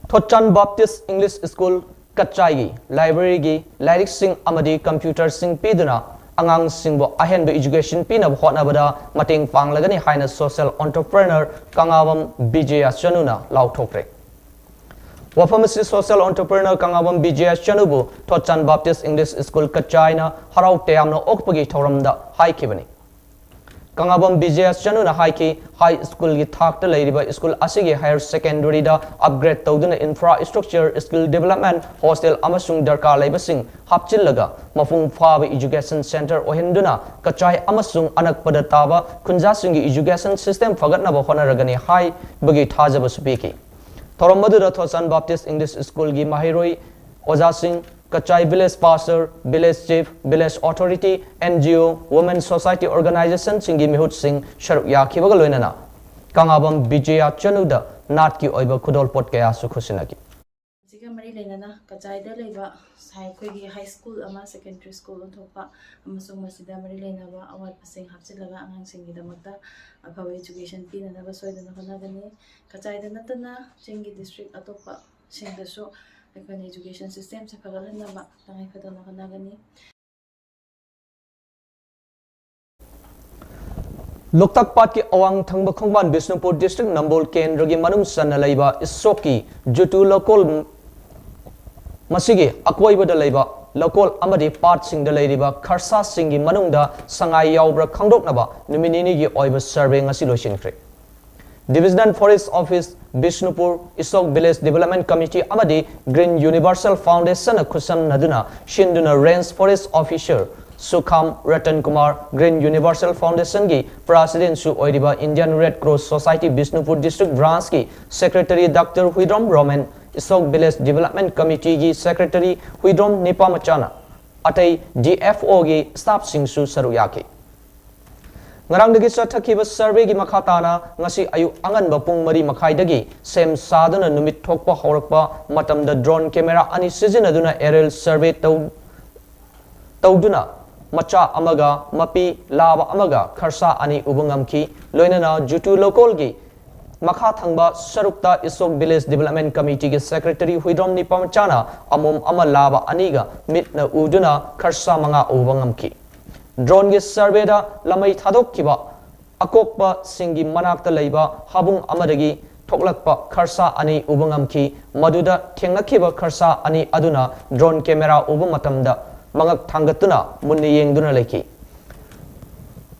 ꯊꯣꯠꯆꯥꯟ Baptist English School ꯀꯆꯥꯏꯒꯤ libraryꯒꯤ ꯂꯥꯏꯔꯤꯛꯁꯤꯡ ꯑꯃꯗꯤ computerꯁꯤꯡ ꯄꯤꯗꯨꯅ ꯑꯉꯥꯡꯁꯤꯡꯕꯨ ꯑꯍꯦꯟꯕ education ꯄꯤꯅꯕ ꯍꯣꯠꯅꯕꯗ ꯃꯇꯦꯡ ꯄꯥꯡꯂꯒꯅꯤ ꯍꯥꯏꯅ social entrepreneur ꯀꯪꯂꯥꯕꯝ ꯕꯤꯖꯌ ꯆꯅꯨꯅ ꯂꯥꯎꯊꯣꯛꯈ꯭ꯔꯦ꯫ ꯋꯥꯐꯝ ꯑꯁꯤ social entrepreneur ꯀꯪꯂꯥꯕꯝ Bijay ꯆꯅꯨꯕꯨ ꯊꯣꯠꯆꯥꯟ Baptist English School ꯀꯆꯥꯏꯅ ꯍꯔꯥꯎ ꯇꯌꯥꯝꯅ ꯑꯣꯛꯄꯒꯤ ꯊꯧꯔꯝꯗ ꯍꯥꯏꯈꯤꯕꯅꯤ꯫ ꯀꯪꯂꯥꯕꯝ ꯕꯤꯖꯌ ꯆꯅꯨꯅ ꯍꯥꯏꯈꯤ, high schoolꯒꯤ ꯊꯥꯛꯇ ꯂꯩꯔꯤꯕ school ꯑꯁꯤꯒꯤ higher secondaryꯗ upgrade ꯇꯧꯗꯨꯅ infrastructure, skill development, hostel ꯑꯃꯁꯨꯡ ꯗꯔꯀꯥꯔ ꯂꯩꯕꯁꯤꯡ ꯍꯥꯞꯆꯤꯜꯂꯒ ꯃꯄꯨꯡ ꯐꯥꯕ education centre ꯑꯣꯏꯍꯟꯗꯨꯅ ꯀꯆꯥꯏ ꯑꯃꯁꯨꯡ ꯑꯅꯛꯄꯗ ꯇꯥꯕ ꯈꯨꯟꯖꯥꯁꯤꯡꯒꯤ education system ꯐꯒꯠꯅꯕ ꯍꯣꯠꯅꯔꯒꯅꯤ ꯍꯥꯏꯕꯒꯤ ꯊꯥꯖꯕꯁꯨ ꯄꯤꯈꯤ꯫ ꯊꯧꯔꯝ ꯑꯗꯨꯗ ꯊꯣꯠꯆꯥꯟ Baptist English Schoolꯒꯤ ꯃꯍꯩꯔꯣꯏ, ꯑꯣꯖꯥꯁꯤꯡ, Kachai village pastor, village chief, village authority, N G O, women society organizationꯁꯤꯡꯒꯤ ꯃꯤꯍꯨꯠꯁꯤꯡ ꯁꯔꯨꯛ ꯌꯥꯈꯤꯕꯒ ꯂꯣꯏꯅꯅ ꯀꯪꯂꯥꯕꯝ ꯕꯤꯖꯌ ꯆꯅꯨꯗ ꯅꯥꯠꯀꯤ ꯑꯣꯏꯕ ꯈꯨꯗꯣꯜꯄꯣꯠ ꯀꯌꯥꯁꯨ ꯈꯨꯠꯁꯤꯟꯅꯈꯤ꯫ ꯃꯁꯤꯒ ꯃꯔꯤ ꯂꯩꯅꯅ ꯀꯆꯥꯏꯗ ꯂꯩꯕ ꯁꯥꯏ ꯑꯩꯈꯣꯏꯒꯤ high school ꯑꯃ secondary school ꯑꯣꯟꯊꯣꯛꯄ ꯑꯃꯁꯨꯡ ꯃꯁꯤꯗ ꯃꯔꯤ ꯂꯩꯅꯕ ꯑꯋꯥꯠꯄꯁꯤꯡ ꯍꯥꯞꯆꯤꯜꯂꯒ ꯑꯉꯥꯡꯁꯤꯡꯒꯤꯗꯃꯛꯇ ꯑꯐꯕ education ꯄꯤꯅꯅꯕ ꯁꯣꯏꯗꯅ ꯍꯣꯠꯅꯒꯅꯤ꯫ ꯀꯆꯥꯏꯗ ꯅꯠꯇꯅ ꯆꯤꯡꯒꯤ district ꯑꯇꯣꯞꯄꯁꯤꯡꯗꯁꯨ ꯑꯩꯈꯣꯏꯅ education systemꯁꯦ ꯐꯒꯠꯍꯟꯅꯕ ꯇꯉꯥꯏ ꯐꯗꯅ ꯍꯣꯠꯅꯒꯅꯤ꯫ ꯂꯣꯛꯇꯥꯛ ꯄꯥꯠꯀꯤ ꯑꯋꯥꯡ ꯊꯪꯕ ꯈꯣꯡꯕꯥꯟ ꯕꯤꯁꯅꯨꯄꯨꯔ district ꯅꯝꯕꯣꯜ ꯀꯦꯟꯗ꯭ꯔꯒꯤ ꯃꯅꯨꯡ ꯆꯟꯅ ꯂꯩꯕ ꯏꯁꯣꯛꯀꯤ ꯖꯨꯇꯨ ꯂꯧꯀꯣꯜ, ꯃꯁꯤꯒꯤ ꯑꯀꯣꯏꯕꯗ ꯂꯩꯕ ꯂꯧꯀꯣꯜ ꯑꯃꯗꯤ ꯄꯥꯠꯁꯤꯡꯗ ꯂꯩꯔꯤꯕ ꯈꯔꯁꯥꯁꯤꯡꯒꯤ ꯃꯅꯨꯡꯗ ꯁꯉꯥꯏ ꯌꯥꯎꯕ꯭ꯔꯥ ꯈꯪꯗꯣꯛꯅꯕ ꯅꯨꯃꯤꯠ ꯅꯤꯅꯤꯒꯤ ꯑꯣꯏꯕ survey ꯉꯁꯤ ꯂꯣꯏꯁꯤꯟꯈ꯭ꯔꯦ꯫ Divisional Forest Office, Bishnupur, ꯏꯁꯣꯛ Village Development Committee ꯑꯃꯗꯤ Green Universal Foundationꯅ ꯈꯨꯠꯁꯝꯅꯗꯨꯅ ꯁꯤꯟꯗꯨꯅ Range Forest Officer ꯁꯨꯈꯥꯝ Ratan Kumar, Green Universal Foundationꯒꯤ Presidentꯁꯨ ꯑꯣꯏꯔꯤꯕ Indian Red Cross Society Bishnupur District Branchꯀꯤ Secretary Doctor Huidrom Romen, Ishok Village Development Committeeꯒꯤ Secretary ꯍꯨꯏꯗ꯭ꯔꯣꯝ ꯅꯤꯄꯥꯃꯆꯥꯅ ꯑꯇꯩ D F Oꯒꯤ staffꯁꯤꯡꯁꯨ ꯁꯔꯨꯛ ꯌꯥꯈꯤ꯫ ꯉꯔꯥꯡꯗꯒꯤ ꯆꯠꯊꯈꯤꯕ ꯁꯔꯚꯦꯒꯤ ꯃꯈꯥ ꯇꯥꯅ ꯉꯁꯤ ꯑꯌꯨꯛ ꯑꯉꯟꯕ ꯄꯨꯡ ꯃꯔꯤ ꯃꯈꯥꯏꯗꯒꯤ ꯁꯦꯝ ꯁꯥꯗꯨꯅ ꯅꯨꯃꯤꯠ ꯊꯣꯛꯄ ꯍꯧꯔꯛꯄ ꯃꯇꯝꯗ ꯗ꯭ꯔꯣꯟ ꯀꯦꯃꯦꯔꯥ ꯑꯅꯤ ꯁꯤꯖꯤꯟꯅꯗꯨꯅ ꯑꯦꯔꯤꯌꯦꯜ ꯁꯔꯚꯦ ꯇꯧ ꯇꯧꯗꯨꯅ ꯃꯆꯥ ꯑꯃꯒ ꯃꯄꯤ ꯂꯥꯕ ꯑꯃꯒ ꯈꯔꯁꯥ ꯑꯅꯤ ꯎꯕ ꯉꯝꯈꯤ꯫ ꯂꯣꯏꯅꯅ ꯖꯨꯇꯨ ꯂꯧꯀꯣꯜꯒꯤ ꯃꯈꯥ ꯊꯪꯕ ꯁꯔꯨꯛꯇ ꯏꯁꯣꯛ ꯚꯤꯂꯦꯖ ꯗꯤꯕꯦꯂꯞꯃꯦꯟ ꯀꯃꯤꯇꯤꯒꯤ ꯁꯦꯀ꯭ꯔꯦꯇꯔꯤ ꯍꯨꯏꯗ꯭ꯔꯣꯝ ꯅꯤꯄꯥꯃꯆꯥꯅ ꯑꯃꯣꯝ ꯑꯃ ꯂꯥꯕ ꯑꯅꯤꯒ ꯃꯤꯠꯅ ꯎꯗꯨꯅ ꯈꯔꯁꯥ ꯃꯉꯥ ꯎꯕ ꯉꯝꯈꯤ꯫ ꯗ꯭ꯔꯣꯟꯒꯤ ꯁꯔꯚꯦꯗ ꯂꯃꯩ ꯊꯥꯗꯣꯛꯈꯤꯕ ꯑꯀꯣꯛꯄꯁꯤꯡꯒꯤ ꯃꯅꯥꯛꯇ ꯂꯩꯕ ꯍꯥꯕꯨꯡ ꯑꯃꯗꯒꯤ ꯊꯣꯛꯂꯛꯄ ꯈꯔꯁꯥ ꯑꯅꯤ ꯎꯕ ꯉꯝꯈꯤ꯫ ꯃꯗꯨꯗ ꯊꯦꯡꯅꯈꯤꯕ ꯈꯔꯁꯥ ꯑꯅꯤ ꯑꯗꯨꯅ ꯗ꯭ꯔꯣꯟ ꯀꯦꯃꯦꯔꯥ ꯎꯕ ꯃꯇꯝꯗ ꯃꯉꯛ ꯊꯥꯡꯒꯠꯇꯨꯅ ꯃꯨꯟꯅ ꯌꯦꯡꯗꯨꯅ ꯂꯩꯈꯤ꯫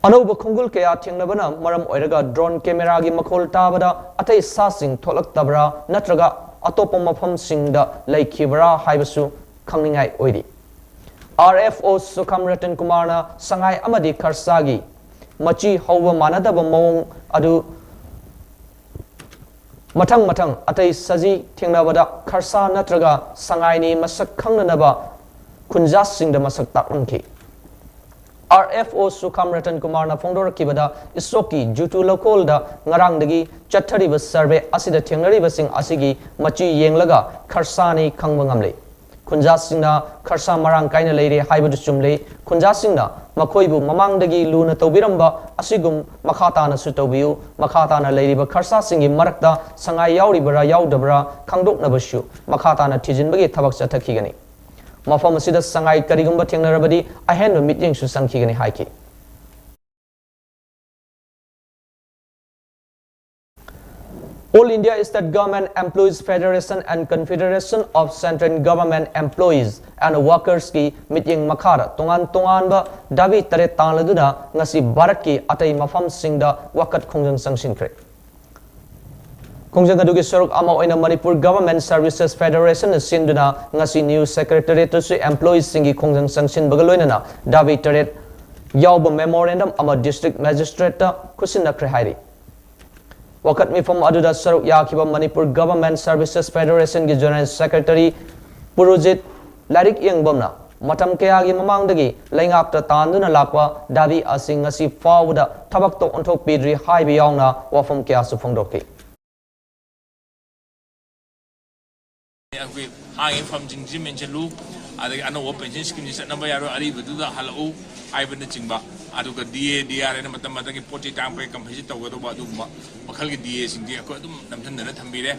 ꯑꯅꯧꯕ ꯈꯣꯡꯒꯨꯜ ꯀꯌꯥ ꯊꯦꯡꯅꯕꯅ ꯃꯔꯝ ꯑꯣꯏꯔꯒ ꯗ꯭ꯔꯣꯟ ꯀꯦꯃꯦꯔꯥꯒꯤ ꯃꯈꯣꯜ ꯇꯥꯕꯗ ꯑꯇꯩ ꯁꯥꯁꯤꯡ ꯊꯣꯛꯂꯛꯇꯕ꯭ꯔꯥ ꯅꯠꯇ꯭ꯔꯒ ꯑꯇꯣꯞꯄ ꯃꯐꯝꯁꯤꯡꯗ ꯂꯩꯈꯤꯕ꯭ꯔꯥ ꯍꯥꯏꯕꯁꯨ ꯈꯪꯅꯤꯡꯉꯥꯏ ꯑꯣꯏꯔꯤ꯫ ꯑꯥꯔ ꯑꯦꯐ ꯑꯣ ꯁꯨꯈꯥꯝ ꯔꯇꯟ ꯀꯨꯃꯥꯔꯅ ꯁꯉꯥꯏ ꯑꯃꯗꯤ ꯈꯔꯁꯥꯒꯤ ꯃꯆꯤ ꯍꯧꯕ ꯃꯥꯟꯅꯗꯕ ꯃꯑꯣꯡ ꯑꯗꯨ ꯃꯊꯪ ꯃꯊꯪ ꯑꯇꯩ ꯁꯖꯤ ꯊꯦꯡꯅꯕꯗ ꯈꯔꯁꯥ ꯅꯠꯇ꯭ꯔꯒ ꯁꯉꯥꯏꯅꯤ ꯃꯁꯛ ꯈꯪꯅꯅꯕ ꯈꯨꯟꯖꯥꯁꯤꯡꯗ ꯃꯁꯛ ꯇꯥꯛꯂꯝꯈꯤ꯫ ꯑꯥꯔ ꯑꯦꯐ ꯑꯣ ꯁꯨꯈꯥꯝ ꯔꯇꯟ ꯀꯨꯃꯥꯔꯅ ꯐꯣꯡꯗꯣꯔꯛꯈꯤꯕꯗ ꯏꯁꯣꯛꯀꯤ ꯖꯨꯇꯨ ꯂꯧꯀꯣꯜꯗ ꯉꯔꯥꯡꯗꯒꯤ ꯆꯠꯊꯔꯤꯕ ꯁꯔꯚꯦ ꯑꯁꯤꯗ ꯊꯦꯡꯅꯔꯤꯕꯁꯤꯡ ꯑꯁꯤꯒꯤ ꯃꯆꯤ ꯌꯦꯡꯂꯒ ꯈꯔꯁꯥꯅꯤ ꯈꯪꯕ ꯉꯝꯂꯦ꯫ ꯈꯨꯟꯖꯥꯁꯤꯡꯅ ꯈꯔꯁꯥ ꯃꯔꯥꯡ ꯀꯥꯏꯅ ꯂꯩꯔꯦ ꯍꯥꯏꯕꯗꯨ ꯆꯨꯝꯂꯦ꯫ ꯈꯨꯟꯖꯥꯁꯤꯡꯅ ꯃꯈꯣꯏꯕꯨ ꯃꯃꯥꯡꯗꯒꯤ ꯂꯨꯅ ꯇꯧꯕꯤꯔꯝꯕ ꯑꯁꯤꯒꯨꯝ ꯃꯈꯥ ꯇꯥꯅꯁꯨ ꯇꯧꯕꯤꯌꯨ꯫ ꯃꯈꯥ ꯇꯥꯅ ꯂꯩꯔꯤꯕ ꯈꯔꯁꯥꯁꯤꯡꯒꯤ ꯃꯔꯛꯇ ꯁꯉꯥꯏ ꯌꯥꯎꯔꯤꯕꯔꯥ ꯌꯥꯎꯗꯕ꯭ꯔꯥ ꯈꯪꯗꯣꯛꯅꯕꯁꯨ ꯃꯈꯥ ꯇꯥꯅ ꯊꯤꯖꯤꯟꯕꯒꯤ ꯊꯕꯛ ꯆꯠꯊꯈꯤꯒꯅꯤ꯫ ꯃꯐꯝ ꯑꯁꯤꯗ ꯁꯉꯥꯏ ꯀꯔꯤꯒꯨꯝꯕ ꯊꯦꯡꯅꯔꯕꯗꯤ ꯑꯍꯦꯟꯕ ꯃꯤꯠꯌꯦꯡꯁꯨ ꯆꯪꯈꯤꯒꯅꯤ ꯍꯥꯏꯈꯤ꯫ All India State Government Employees Federation and Confederation of Central Government Employees and Workers ꯀꯤ ꯃꯤꯠꯌꯦꯡ ꯃꯈꯥꯗ ꯇꯣꯉꯥꯟ ꯇꯣꯉꯥꯟꯕ ꯗꯥꯕꯤ ꯇꯔꯦꯠ ꯇꯥꯡꯂꯗꯨꯅ ꯉꯁꯤ ꯚꯥꯔꯠꯀꯤ ꯑꯇꯩ ꯃꯐꯝꯁꯤꯡꯗ ꯋꯥꯀꯠ ꯈꯣꯡꯖꯪ ꯆꯪꯁꯤꯟꯈ꯭ꯔꯦ꯫ ꯈꯣꯡꯖꯪ ꯑꯗꯨꯒꯤ ꯁꯔꯨꯛ ꯑꯃ ꯑꯣꯏꯅ ꯃꯅꯤꯄꯨꯔ ꯒꯚꯔꯟꯃꯦꯟꯠ ꯁꯔꯚꯤꯁꯦꯁ ꯐꯦꯗꯔꯦꯁꯟꯅ ꯁꯤꯟꯗꯨꯅ ꯉꯁꯤ ꯅ꯭ꯌꯨꯁ ꯁꯦꯀ꯭ꯔꯦꯇꯔꯤꯌꯦꯠꯇꯁꯨ ꯑꯦꯝꯄ꯭ꯂꯣꯌꯤꯁꯁꯤꯡꯒꯤ ꯈꯣꯡꯖꯪ ꯆꯪꯁꯤꯟꯕꯒ ꯂꯣꯏꯅꯅ ꯗꯥꯕꯤ ꯇꯔꯦꯠ ꯌꯥꯎꯕ ꯃꯦꯃꯣꯔꯦꯟꯗꯝ ꯑꯃ ꯗꯤꯁꯇ꯭ꯔꯤꯛ ꯃꯦꯖꯤꯁꯇ꯭ꯔꯦꯠꯇ ꯈꯨꯠꯁꯤꯟꯅꯈ꯭ꯔꯦ ꯍꯥꯏꯔꯤ꯫ ꯋꯥꯀꯠ ꯃꯤꯐꯝ ꯑꯗꯨꯗ ꯁꯔꯨꯛ ꯌꯥꯈꯤꯕ ꯃꯅꯤꯄꯨꯔ ꯒꯚꯔꯟꯃꯦꯟꯠ ꯁꯔꯚꯤꯁꯦꯁ ꯐꯦꯗꯔꯦꯁꯟꯒꯤ ꯖꯦꯅꯔꯦꯜ ꯁꯦꯀ꯭ꯔꯦꯇꯔꯤ ꯄꯨꯔꯨꯖꯤꯠ ꯂꯥꯏꯔꯤꯛ ꯌꯦꯡꯕꯝꯅ ꯃꯇꯝ ꯀꯌꯥꯒꯤ ꯃꯃꯥꯡꯗꯒꯤ ꯂꯩꯉꯥꯛꯇ ꯇꯥꯟꯗꯨꯅ ꯂꯥꯛꯄ ꯗꯥꯕꯤ ꯑꯁꯤ ꯉꯁꯤ ꯐꯥꯎꯕꯗ ꯊꯕꯛꯇ ꯑꯣꯟꯊꯣꯛꯄꯤꯗ꯭ꯔꯤ ꯍꯥꯏꯕ ꯌꯥꯎꯅ ꯋꯥꯐꯝ ꯀꯌꯥꯁꯨ ꯐꯣꯡꯗꯣꯛꯈꯤ꯫ ꯑꯩꯈꯣꯏ ꯍꯥꯡꯉꯤꯕ ꯐꯝꯁꯤꯡꯁꯤ ꯃꯦꯟꯁꯤꯜꯂꯨ, ꯑꯗꯒꯤ ꯑꯅꯧꯕ ꯄꯦꯟꯁꯤꯟ ꯁ꯭ꯀꯤꯝꯁꯤ ꯆꯠꯅꯕ ꯌꯥꯔꯣꯏ, ꯑꯔꯤꯕꯗꯨꯗ ꯍꯜꯂꯛꯎ ꯍꯥꯏꯕꯅꯆꯤꯡꯕ, ꯑꯗꯨꯒ ꯗꯤ ꯑꯦ, ꯗꯤ ꯑꯥꯔ ꯑꯦꯅ ꯃꯇꯝ ꯃꯇꯝꯒꯤ ꯄꯣꯠ ꯆꯩ ꯇꯥꯡꯕꯒꯤ ꯀꯝꯄꯦꯟꯁꯦꯁꯟ ꯇꯧꯒꯗꯧꯕ ꯑꯗꯨꯒꯨꯝꯕ ꯃꯈꯜꯒꯤ ꯗꯤ ꯑꯦꯁꯤꯡꯗꯤ ꯑꯩꯈꯣꯏ ꯑꯗꯨꯝ ꯅꯝꯊꯟꯗꯅ ꯊꯝꯕꯤꯔꯦ꯫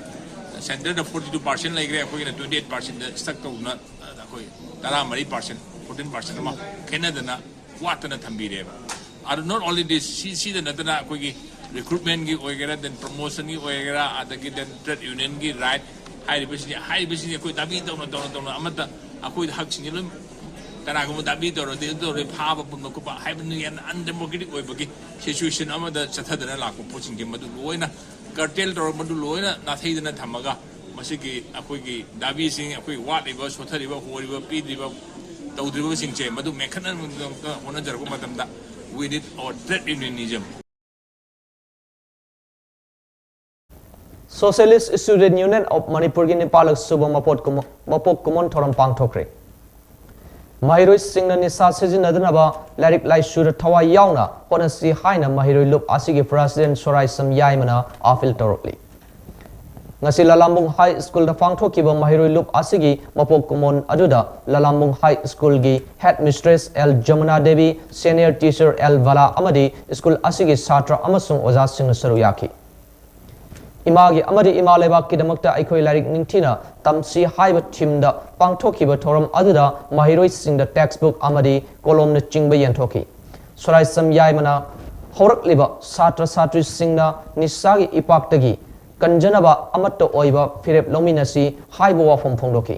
ꯁꯦꯟꯇꯔꯗ ꯐꯣꯔꯇꯤ ꯇꯨ ꯄꯥꯔꯁꯦꯟ ꯂꯩꯈ꯭ꯔꯦ, ꯑꯩꯈꯣꯏꯒꯤꯅ ꯇ꯭ꯋꯦꯟꯇꯤ ꯑꯩꯠ ꯄꯥꯔꯁꯦꯟꯗ ꯁ꯭ꯇꯛ ꯇꯧꯗꯨꯅ ꯑꯩꯈꯣꯏ ꯇꯔꯥꯃꯔꯤ ꯄꯥꯔꯁꯦꯟ, ꯐꯣꯔꯇꯤꯟ ꯄꯥꯔꯁꯦꯟ ꯑꯃ ꯈꯦꯠꯅꯗꯅ ꯋꯥꯠꯇꯅ ꯊꯝꯕꯤꯔꯦꯕ꯫ ꯑꯗꯨ not only this, ꯁꯤ, ꯁꯤꯗ ꯅꯠꯇꯅ ꯑꯩꯈꯣꯏꯒꯤ ꯔꯤꯀ꯭ꯔꯨꯠꯃꯦꯟꯒꯤ ꯑꯣꯏꯒꯦꯔꯥ, then ꯄ꯭ꯔꯃꯣꯁꯟꯒꯤ ꯑꯣꯏꯒꯦꯔꯥ, ꯑꯗꯒꯤ then ꯇ꯭ꯔꯦꯗ ꯌꯨꯅꯤꯌꯟꯒꯤ ꯔꯥꯏꯠ ꯍꯥꯏꯔꯤꯕꯁꯤꯡꯁꯦ, ꯍꯥꯏꯔꯤꯕꯁꯤꯡꯁꯦ ꯑꯩꯈꯣꯏ ꯗꯥꯕꯤ ꯇꯧꯅ, ꯇꯧꯅ, ꯇꯧꯅ ꯑꯃꯠꯇ ꯑꯩꯈꯣꯏꯗ ꯍꯛꯁꯤꯡꯁꯦ ꯂꯣꯏ, ꯀꯅꯥꯒꯨꯝꯕ ꯗꯥꯕꯤ ꯇꯧꯔꯗꯤ, ꯑꯗꯨ ꯇꯧꯔꯗꯤ, ꯐꯥꯕ ꯄꯨꯟꯕ ꯈꯣꯠꯄ ꯍꯥꯏꯕ ꯌꯥꯝꯅ ꯑꯟꯗꯦꯃꯣꯀ꯭ꯔꯦꯇꯤꯛ ꯑꯣꯏꯕꯒꯤ ꯁꯤꯆꯨꯋꯦꯁꯟ ꯑꯃꯗ ꯆꯠꯊꯗꯅ ꯂꯥꯛꯄ ꯄꯣꯠꯁꯤꯡꯁꯦ ꯃꯗꯨ ꯂꯣꯏꯅ ꯀꯔꯇꯦꯜ ꯇꯧꯔꯒ, ꯃꯗꯨ ꯂꯣꯏꯅ ꯅꯥꯊꯩꯗꯅ ꯊꯝꯃꯒ, ꯃꯁꯤꯒꯤ ꯑꯩꯈꯣꯏꯒꯤ ꯗꯥꯕꯤꯁꯤꯡ, ꯑꯩꯈꯣꯏ ꯋꯥꯠꯂꯤꯕ, ꯁꯣꯠꯊꯔꯤꯕ, ꯍꯣꯔꯤꯕ, ꯄꯤꯗ꯭ꯔꯤꯕ, ꯇꯧꯗ꯭ꯔꯤꯕꯁꯤꯡꯁꯦ ꯃꯗꯨ ꯃꯦꯟꯈꯠꯅꯕꯒꯤꯗꯃꯛꯇ ꯍꯣꯠꯅꯖꯔꯛꯄ ꯃꯇꯝꯗ, we need our trade unionism. Socialist Student Union of ꯃꯅꯤꯄꯨꯔꯒꯤ ꯅꯤꯄꯥꯜꯂꯛ ꯁꯨꯕ ꯃꯄꯣꯠ ꯀꯨꯝ-, ꯃꯄꯣꯛ ꯀꯨꯝꯑꯣꯟ ꯊꯧꯔꯝ ꯄꯥꯡꯊꯣꯛꯈ꯭ꯔꯦ꯫ ꯃꯍꯩꯔꯣꯏꯁꯤꯡꯅ ꯅꯤꯁꯥ ꯁꯤꯖꯤꯟꯅꯗꯅꯕ ꯂꯥꯏꯔꯤꯛ ꯂꯥꯏꯁꯨꯗ ꯊꯋꯥꯏ ꯌꯥꯎꯅ ꯍꯣꯠꯅꯁꯤ ꯍꯥꯏꯅ ꯃꯍꯩꯔꯣꯏ ꯂꯨꯞ ꯑꯁꯤꯒꯤ president ꯁꯣꯔꯥꯏꯁꯝ ꯌꯥꯏꯃꯅ ꯑꯥꯄꯤꯜ ꯇꯧꯔꯛꯂꯤ꯫ ꯉꯁꯤ ꯂꯂꯥꯝꯕꯨꯡ ꯍꯥꯏ ꯁ꯭ꯀꯨꯜꯗ ꯄꯥꯡꯊꯣꯛꯈꯤꯕ ꯃꯍꯩꯔꯣꯏ ꯂꯨꯞ ꯑꯁꯤꯒꯤ ꯃꯄꯣꯛ ꯀꯨꯝꯑꯣꯟ ꯑꯗꯨꯗ ꯂꯂꯥꯝꯕꯨꯡ ꯍꯥꯏ ꯁ꯭ꯀꯨꯜꯒꯤ head mistress L Jamuna Devi, senior teacher L Bala ꯑꯃꯗꯤ ꯁ꯭ꯀꯨꯜ ꯑꯁꯤꯒꯤ ꯁꯥꯇ꯭ꯔ ꯑꯃꯁꯨꯡ ꯑꯣꯖꯥꯁꯤꯡꯅ ꯁꯔꯨꯛ ꯌꯥꯈꯤ꯫ ꯏꯃꯥꯒꯤ ꯑꯃꯗꯤ ꯏꯃꯥ ꯂꯩꯕꯥꯛꯀꯤꯗꯃꯛꯇ ꯑꯩꯈꯣꯏ ꯂꯥꯏꯔꯤꯛ ꯅꯤꯡꯊꯤꯅ ꯇꯝꯁꯤ ꯍꯥꯏꯕ theme ꯗ ꯄꯥꯡꯊꯣꯛꯈꯤꯕ ꯊꯧꯔꯝ ꯑꯗꯨꯗ ꯃꯍꯩꯔꯣꯏꯁꯤꯡꯗ text book ꯑꯃꯗꯤ ꯀꯣꯂꯣꯝꯅꯆꯤꯡꯕ ꯌꯦꯟꯊꯣꯛꯈꯤ꯫ ꯁꯣꯔꯥꯏꯁꯝ ꯌꯥꯏꯃꯅ ꯍꯧꯔꯛꯂꯤꯕ ꯁꯥꯇ꯭ꯔ ꯁꯥꯇ꯭ꯔꯤꯁꯤꯡꯅ ꯅꯤꯁꯥꯒꯤ ꯏꯄꯥꯛꯇꯒꯤ ꯀꯟꯖꯅꯕ ꯑꯃꯠꯇ ꯑꯣꯏꯕ ꯐꯤꯔꯦꯞ ꯂꯧꯃꯤꯟꯅꯁꯤ ꯍꯥꯏꯕ ꯋꯥꯐꯝ ꯐꯣꯡꯗꯣꯛꯈꯤ꯫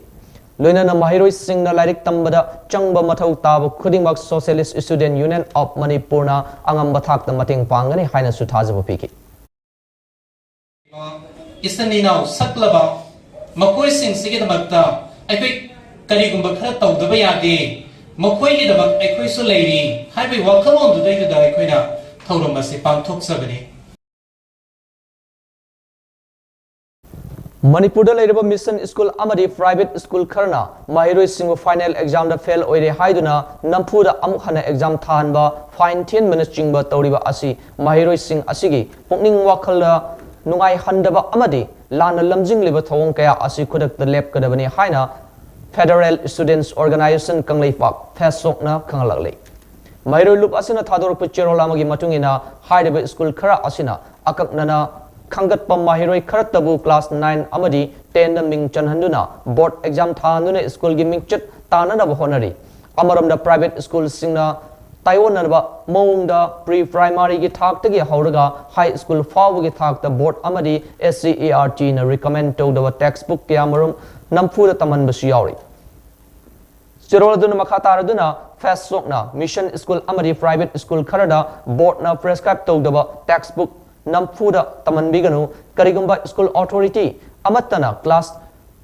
ꯂꯣꯏꯅꯅ ꯃꯍꯩꯔꯣꯏꯁꯤꯡꯅ ꯂꯥꯏꯔꯤꯛ ꯇꯝꯕꯗ ꯆꯪꯕ ꯃꯊꯧ ꯇꯥꯕ ꯈꯨꯗꯤꯡꯃꯛ Socialist Student Union of ꯃꯅꯤꯄꯨꯔꯅ ꯑꯉꯝꯕ ꯊꯥꯛꯇ ꯃꯇꯦꯡ ꯄꯥꯡꯒꯅꯤ ꯍꯥꯏꯅꯁꯨ ꯊꯥꯖꯕ ꯄꯤꯈꯤ꯫ ꯏꯆꯤꯟ ꯏꯅꯥꯎ ꯁꯛꯂꯕ ꯃꯈꯣꯏꯁꯤꯡꯁꯤꯒꯤꯗꯃꯛꯇ ꯑꯩꯈꯣꯏ ꯀꯔꯤꯒꯨꯝꯕ ꯈꯔ ꯇꯧꯗꯕ ꯌꯥꯗꯦ, ꯃꯈꯣꯏꯒꯤꯗꯃꯛ ꯑꯩꯈꯣꯏꯁꯨ ꯂꯩꯔꯤ ꯍꯥꯏꯕꯒꯤ ꯋꯥꯈꯜꯂꯣꯟꯗꯨꯗꯩꯗꯨꯗ ꯑꯩꯈꯣꯏꯅ ꯊꯧꯔꯝ ꯑꯁꯤ ꯄꯥꯡꯊꯣꯛꯆꯕꯅꯤ꯫ ꯃꯅꯤꯄꯨꯔꯗ ꯂꯩꯔꯤꯕ ꯃꯤꯁꯟ ꯁ꯭ꯀꯨꯜ ꯑꯃꯗꯤ ꯄ꯭ꯔꯥꯏꯚꯦꯠ ꯁ꯭ꯀꯨꯜ ꯈꯔꯅ ꯃꯍꯩꯔꯣꯏꯁꯤꯡꯕꯨ ꯐꯥꯏꯅꯦꯜ ꯑꯦꯛꯖꯥꯝꯗ ꯐꯦꯜ ꯑꯣꯏꯔꯦ ꯍꯥꯏꯗꯨꯅ ꯅꯝꯐꯨꯗ ꯑꯃꯨꯛ ꯍꯟꯅ ꯑꯦꯛꯖꯥꯝ ꯊꯥꯍꯟꯕ, ꯐꯥꯏꯟ ꯊꯤꯍꯟꯕꯅꯆꯤꯡꯕ ꯇꯧꯔꯤꯕ ꯑꯁꯤ ꯃꯍꯩꯔꯣꯏꯁꯤꯡ ꯑꯁꯤꯒꯤ ꯄꯨꯛꯅꯤꯡ ꯋꯥꯈꯜꯗ ꯅꯨꯡꯉꯥꯏꯍꯟꯗꯕ ꯑꯃꯗꯤ ꯂꯥꯟꯅ ꯂꯝꯖꯤꯡꯂꯤꯕ ꯊꯧꯑꯣꯡ ꯀꯌꯥ ꯑꯁꯤ ꯈꯨꯗꯛꯇ ꯂꯦꯞꯀꯗꯕꯅꯤ ꯍꯥꯏꯅ Federal Students Organization ꯀꯪꯂꯩꯄꯥꯛ, ꯐꯦꯁꯣꯛꯅ ꯈꯪꯍꯜꯂꯛꯂꯤ꯫ ꯃꯍꯩꯔꯣꯏ ꯂꯨꯞ ꯑꯁꯤꯅ ꯊꯥꯗꯣꯔꯛꯄ ꯆꯦꯔꯣꯜ ꯑꯃꯒꯤ ꯃꯇꯨꯡ ꯏꯟꯅ, ꯍꯥꯏꯔꯤꯕ ꯁ꯭ꯀꯨꯜ ꯈꯔ ꯑꯁꯤꯅ ꯑꯀꯛꯅꯅ ꯈꯟꯒꯠꯄ ꯃꯍꯩꯔꯣꯏ ꯈꯔꯇꯕꯨ ꯀ꯭ꯂꯥꯁ ꯅꯥꯏꯟ ꯑꯃꯗꯤ ꯇꯦꯟꯗ ꯃꯤꯡ ꯆꯟꯍꯟꯗꯨꯅ ꯕꯣꯔꯗ ꯑꯦꯛꯖꯥꯝ ꯊꯥꯍꯟꯗꯨꯅ ꯁ꯭ꯀꯨꯜꯒꯤ ꯃꯤꯡꯆꯠ ꯇꯥꯟꯅꯅꯕ ꯍꯣꯠꯅꯔꯤ꯫ ꯑꯃꯔꯣꯝꯗ, ꯄ꯭ꯔꯥꯏꯚꯦꯠ ꯁ꯭ꯀꯨꯜꯁꯤꯡꯅ ꯇꯥꯏꯑꯣꯟꯅꯕ ꯃꯑꯣꯡꯗ ꯄ꯭ꯔꯤ ꯄ꯭ꯔꯥꯏꯃꯥꯔꯤꯒꯤ ꯊꯥꯛꯇꯒꯤ ꯍꯧꯔꯒ ꯍꯥꯏ ꯁ꯭ꯀꯨꯜ ꯐꯥꯎꯕꯒꯤ ꯊꯥꯛꯇ ꯕꯣꯔꯗ ꯑꯃꯗꯤ S C E R Tꯅ ꯔꯤꯀꯃꯦꯟ ꯇꯧꯗꯕ ꯇꯦꯛꯁ ꯕꯨꯛ ꯀꯌꯥꯃꯔꯨꯝ ꯅꯝꯐꯨꯗ ꯇꯝꯍꯟꯕꯁꯨ ꯌꯥꯎꯔꯤ꯫ ꯆꯦꯔꯣꯜ ꯑꯗꯨꯅ ꯃꯈꯥ ꯇꯥꯔꯗꯨꯅ, ꯐꯦꯁꯣꯛꯅ ꯃꯤꯁꯟ ꯁ꯭ꯀꯨꯜ ꯑꯃꯗꯤ ꯄ꯭ꯔꯥꯏꯚꯦꯠ ꯁ꯭ꯀꯨꯜ ꯈꯔꯗ ꯕꯣꯔꯗꯅ ꯄ꯭ꯔꯦꯁꯀ꯭ꯔꯥꯏꯕ ꯇꯧꯗꯕ ꯇꯦꯛꯁ ꯕꯨꯛ ꯅꯝꯐꯨꯗ ꯇꯝꯍꯟꯕꯤꯒꯅꯨ꯫ ꯀꯔꯤꯒꯨꯝꯕ ꯁ꯭ꯀꯨꯜ ꯑꯣꯊꯣꯔꯤꯇꯤ ꯑꯃꯠꯇꯅ ꯀ꯭ꯂꯥꯁ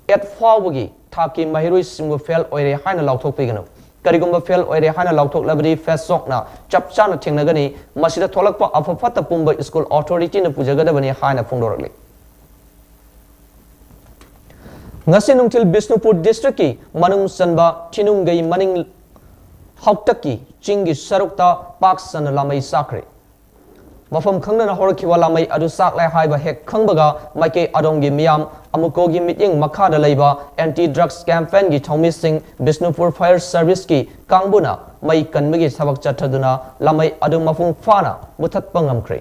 ꯑꯦꯠ ꯐꯥꯎꯕꯒꯤ ꯊꯥꯛꯀꯤ ꯃꯍꯩꯔꯣꯏꯁꯤꯡꯕꯨ ꯐꯦꯜ ꯑꯣꯏꯔꯦ ꯍꯥꯏꯅ ꯂꯥꯎꯊꯣꯛꯄꯤꯒꯅꯨ꯫ ꯀꯔꯤꯒꯨꯝꯕ ꯐꯦꯜ ꯑꯣꯏꯔꯦ ꯍꯥꯏꯅ ꯂꯥꯎꯊꯣꯛꯂꯕꯗꯤ ꯐꯦꯁꯣꯛꯅ ꯆꯞ ꯆꯥꯅ ꯊꯦꯡꯅꯒꯅꯤ꯫ ꯃꯁꯤꯗ ꯊꯣꯛꯂꯛꯄ ꯑꯐ ꯐꯠꯇ ꯄꯨꯝꯕ ꯁ꯭ꯀꯨꯜ ꯑꯣꯊꯣꯔꯤꯇꯤꯅ ꯄꯨꯖꯒꯗꯕꯅꯤ ꯍꯥꯏꯅ ꯐꯣꯡꯗꯣꯔꯛꯂꯤ꯫ ꯉꯁꯤ ꯅꯨꯡꯊꯤꯜ ꯕꯤꯁꯅꯨꯄꯨꯔ ꯗꯤꯁꯇ꯭ꯔꯤꯛꯀꯤ ꯃꯅꯨꯡ ꯆꯟꯕ ꯊꯤꯅꯨꯡꯒꯩ ꯃꯅꯤꯡ ꯍꯥꯎꯇꯛꯀꯤ ꯆꯤꯡꯒꯤ ꯁꯔꯨꯛꯇ ꯄꯥꯛ ꯁꯟꯅ ꯂꯥꯃꯩ ꯆꯥꯛꯈ꯭ꯔꯦ꯫ ꯃꯐꯝ ꯈꯪꯗꯅ ꯍꯧꯔꯛꯈꯤꯕ ꯂꯥꯃꯩ ꯑꯗꯨ ꯆꯥꯛꯂꯦ ꯍꯥꯏꯕ ꯍꯦꯛ ꯈꯪꯕꯒ ꯃꯥꯏꯀꯩ ꯑꯗꯣꯝꯒꯤ ꯃꯤꯌꯥꯝ ꯑꯃꯨꯀꯣꯒꯤ ꯃꯤꯠꯌꯦꯡ ꯃꯈꯥꯗ ꯂꯩꯕ ꯑꯦꯟꯇꯤ ꯗ꯭ꯔꯒꯁ ꯀꯦꯝꯄꯦꯟꯒꯤ ꯊꯧꯃꯤꯁꯤꯡ ꯕꯤꯁꯅꯨꯄꯨꯔ ꯐꯥꯌꯔ ꯁꯔꯚꯤꯁꯀꯤ ꯀꯥꯡꯕꯨꯅ ꯃꯩ ꯀꯟꯕꯒꯤ ꯊꯕꯛ ꯆꯠꯊꯗꯨꯅ ꯂꯥꯃꯩ ꯑꯗꯨ ꯃꯄꯨꯡ ꯐꯥꯅ ꯃꯨꯊꯠꯄ ꯉꯝꯈ꯭ꯔꯦ꯫